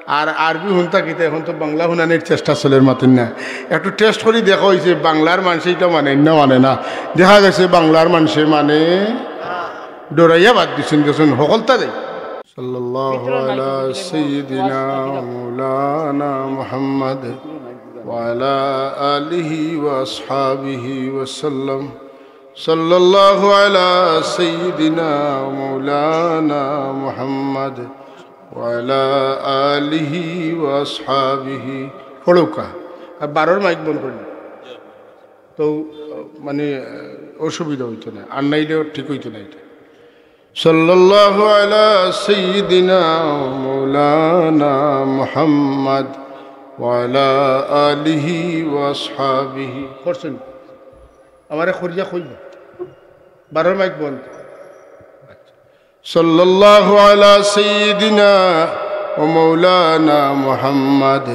আর আরবি হুনতা কিতা, এখন তো বাংলা হুনানির চেষ্টা চলের, মাতইন না? একটু test করি দেখা অইছে, বাংলার মানষে ইতা মানইন না, মানে না। দেখা গেছে বাংলার মানষে মানে ডরাইয়া বাদ দিছইন, দেখছইন, হকলতা দেয়। সাল্লাল্লাহু আলা সাইয়্যিদিনা ওয়া মাওলানা মুহাম্মদ ওয়া আলা আলিহি ওয়া আসহাবিহি ওয়া সাল্লাম। সাল্লাল্লাহু আলা সাইয়্যিদিনা ওয়া মাওলানা মুহাম্মদ ওয়া আলা আলিহি ওয়া আসহাবিহি। পড়উক্কা। আর বারোর মাইক বন্ধ করি। তো, মানে, অসুবিধা অইতো নায়, আর নাইলেও ঠিক অইতো নায় ইটা। সাল্লাল্লাহু আলা সাইয়্যিদিনা ওয়া মাওলানা মুহাম্মদ ওয়া আলা আলিহি ওয়া আসহাবিহি। করছইন? আমারে করিয়া কইবা। বারোর মাইক বন্ধ। সাল্লাল্লাহু আলা সাইয়্যিদিনা ওয়া মাওলানা মুহাম্মদ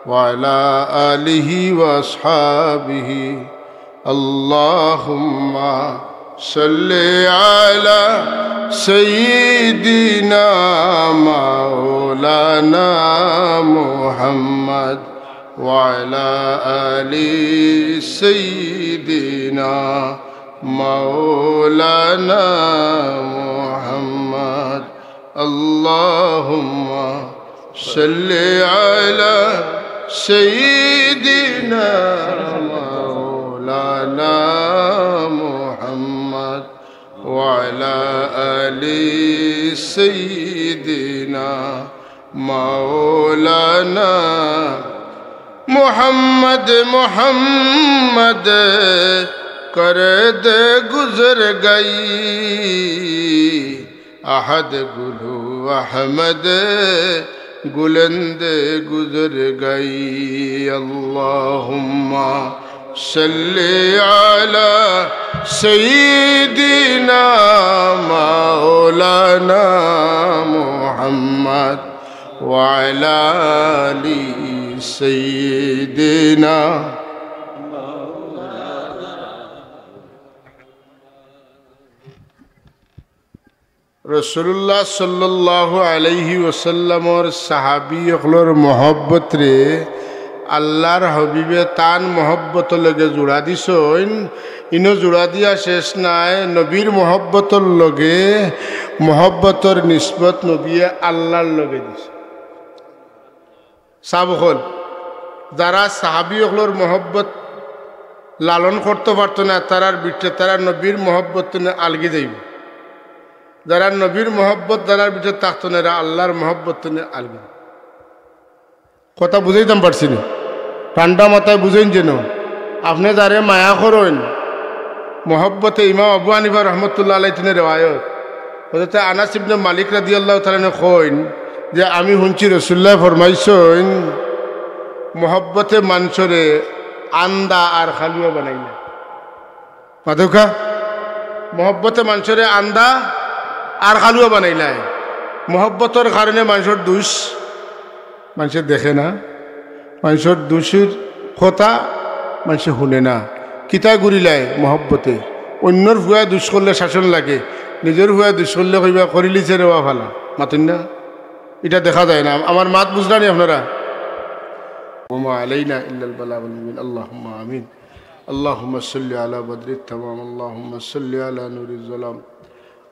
ওয়া আলা আলিহি ওয়া আসহাবিহি। আল্লাহুম্মা সাল্লি আলা সাইয়্যিদিনা মাওলানা মুহাম্মদ ওয়া আলা আলি সাইয়্যিদিনা মাওলানা মুহাম্মদ। আল্লাহুম্মা সাল্লি আলা সাইয়্যিদিনা মাওলানা মুহাম্মদ ওয়া আলা আলি সাইয়্যিদিনা مولانا محمد، محمد کر دے گزر گئی، احد گلو احمد گلند گزر گئی۔ اللهم صل على سيدنا مولانا محمد وعلى آل سيدنا। রাসূলুল্লাহ সাল্লাল্লাহু আলাইহি ওয়াসাল্লামর সাহাবী অকলর মহব্বতরে আল্লাহর হাবিবে তান মহব্বতর লগে জুড়া দিছইন। ইনো জুড়া দিয়া শেষ নায়, নবীর মহব্বতর লগে মহব্বতর নিসবত নবিয়ে আল্লাহর লগে দিছইন। সাব অকল, যারা সাহাবী অকলর মহব্বত লালন করতো পারতো না, তারার ভিতরে তারা নবীর মহব্বত থনে আলগি যাইবো। যারা নবীর মহব্বত যারার ভিতরে থাকতো না, এরা আল্লাহর মহব্বত থনে আলগি। কথা বুঝাইতাম পারছি না? ঠান্ডা মাথায় বুঝইন যেন। আপনে যারে মায়া করইন, মহব্বতে, ইমাম আবু হানিফা রহমতুল্লাহ আলাইহি থনে রেওয়ায়ত, হযরতে আনাস ইবনে মালিক রাদিয়াল্লাহু তাআলা আনহু কইন যে, "আমি হুনছি রাসুলুল্লায় ফরমাইছইন, মহব্বতে মানষরে আন্দা আর খালুয়া বানাইলায়।" মাতউক্কা, মহব্বতে মানষরে আন্দা আর খালুয়া বানাইলায়। মহব্বতর কারণে মানষর দুষ মানষে দেখে না, মানষর দুষর কথা মানষে হুনে না। কিতা ঘুরিলায় মহব্বতে? অইন্যর ফুয়ায় দুষ করলে শাসন লাগে, নিজর ফুয়ায় দুষ করলে কইবা, "করিলিছে রে বা ফালা।" মাতইন না? ইটা দেখা যায় না। আমার মাত বুঝরা নি আপনারা? وما علينا إلا البلاغ المبين. اللهم آمين. اللهم صل على بدر التمام. اللهم صل على نور الظلام.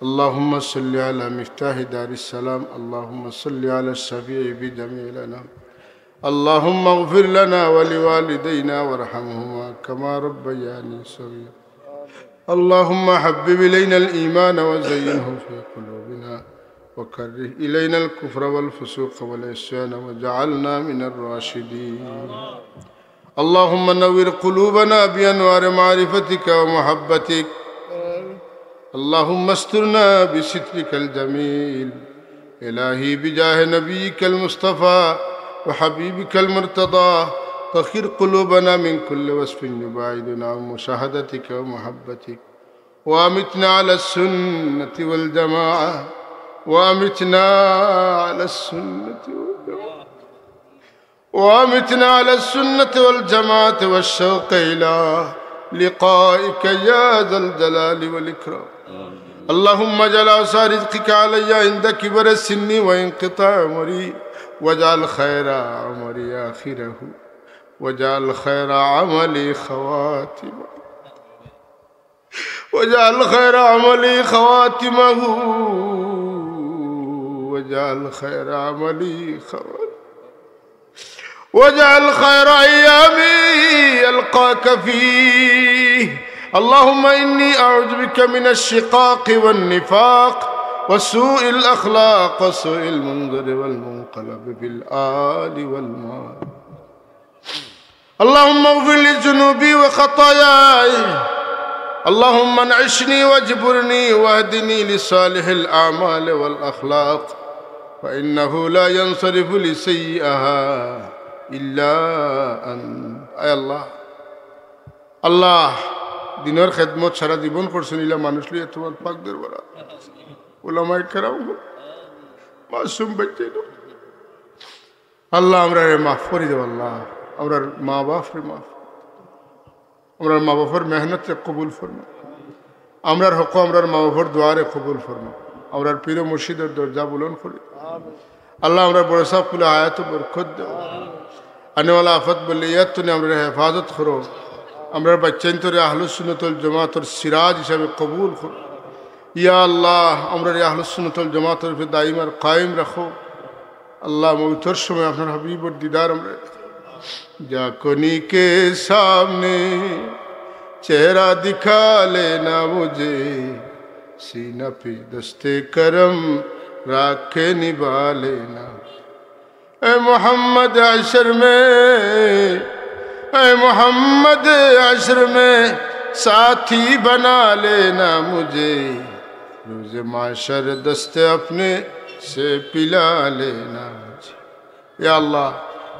اللهم صل على مفتاح دار السلام. اللهم صل على الشفيع في جميع الأنام. اللهم اغفر لنا ولوالدينا وارحمهما كما ربياني صغيرا. اللهم حبب إلينا الإيمان وزينه في قلوبنا وكره إلينا الكفر والفسوق والعصيان واجعلنا من الراشدين. اللهم نور قلوبنا بأنوار معرفتك ومحبتك. اللهم استرنا بسترك الجميل. إلهي بجاه نبيك المصطفى وحبيبك المرتضى، طهر قلوبنا من كل وصف يباعدنا عن مشاهدتك ومحبتك، وأمتنا على السنة والجماعة، وأمتنا على السنة والجماعة، وأمتنا على السنة والجماعة والشوق إلى لقائك يا ذا الجلال والإكرام. اللهم اجعل أوسع رزقك علي عند كبر سني وانقطاع عمري، واجعل خير عمري آخره، واجعل خير عملي خواتمه، واجعل خير عملي خواتمه، واجعل خير عملي خواتمه، واجعل خير أيامي يلقاك فيه. اللهم إني أعوذ بك من الشقاق والنفاق وسوء الأخلاق وسوء المنظر والمنقلب في الآل والمال. اللهم اغفر لي ذنوبي وخطاياي. اللهم انعشني واجبرني واهدني لصالح الأعمال والأخلاق، فإنه لا ينصرف لسيئها إلا أنت. আয় আল্লাহ, আল্লাহ, দিনর খেদমত সারা জীবন করছইন ইলা মানুষ লইয়া তুমার পাক দরবারো। উলামায়ে কেরাম, মাসুম বাচ্চা, আল্লাহ, আমরারে মাফ করি দেও আল্লাহ। আমরার মা বাপরে মাফ, আমরার মা বাপর মেহনতরে কবুল ফরমাও। আমরার হক, আমরার মা বাপর দোয়ারে কবুল ফরমাও। আমরার পীর ও মুর্শিদর দরজা বুলন্দ করি। আল্লাহ, আমরার বড় সাবকুলে হায়াত বরকত দেও। আনেওয়ালা আফত বলে ইয়াত তুমি আমরারে হেফাজত করো। আমরার বাচ্চাইন্তরে আহলুস সুন্নাত ওয়াল জামাতর সিরাজ হিসাবে কবুল করো। ইয়া আল্লাহ, আমরারে আহলুস সুন্নাত ওয়াল জামাতর উপরে দাইম আর কায়েম রাখো। আল্লাহ, মউতর সময় আপনার হাবিবর দিদার আমরা। যা কোনি কে সামনে চেহারা দিখা লেনা মুঝে, সিনা পে দস্তে করম রাখ কে নিভা লেনা। اے محمد حشر میں، اے محمد حشر میں ساتھی بنا لینا مجھے، روز محشر دست اپنے سے پلا لینا مجھے۔ ইয়া আল্লাহ,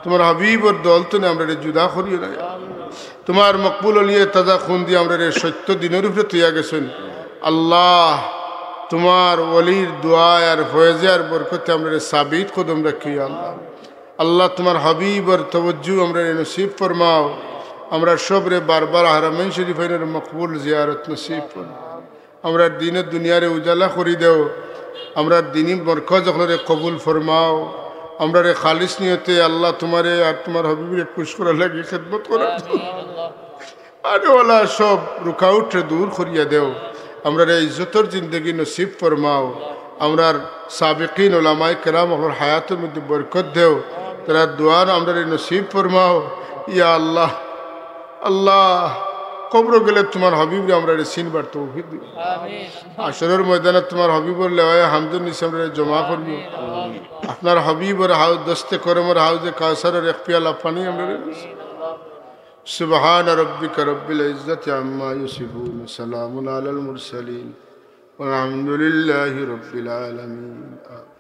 তুমার হাবিবর দল তনে আমরারে জুদা করিও না। তুমার মকবুল ওলিয়ে তাজা খুন দিয়া আমরারে সত্য দিনর উপরে থইয়া গেছইন। আল্লাহ, তুমার ওলির দোয়ায় আর ফয়েজে আর বরকতে আমরারে সাবিত কদম রাখিও আল্লাহ। আল্লাহ, তুমার হাবিবর তওয়াজ্জু আমরারে নসিব ফরমাও। আমরা সবরে বারবার হারামাইন শরীফাইনর মকবুল জিয়ারত নসিব ফরমাও। আমরার দিন ও দুনিয়ারে উজালা করি দেও। আমরার দিনী মরকজ অকলরে কবুল ফরমাও। আমরারে খালিস নিয়তে আল্লাহ তুমারে আর তুমার হাবিবরে খুশ করার লাগি খেদমত করার জন্য। আরে ওলা সব রুকাউটরে দূর করিয়া দেও। আমরারে ইজ্জতর জিন্দেগি নসিব ফরমাও। আমরার সাবিকিন ওলামায়ে কেরাম অকলর হায়াতর মধ্যে বরকত দেও। তারার দোয়ান আমরারে নসিব ফরমাও। ইয়া আল্লাহ, আল্লাহ, কবরো গেলে তুমার হাবিবরে আমরারে চিনবার তৌফিক দিও। আমিন। হাশরর ময়দানে তুমার হাবিবর লেওয়ায়ে হামদর নিচে আমরারে জমা করিও। আমিন। আপনার হাবিবর হাউজ, দস্তে করমর হাউজে কাউসারর এক পিয়ালা পানি আমরারে নসিব। سبحان ربك رب العزة عما يصفون، وسلام على المرسلين، والحمد لله رب العالمين. آمين.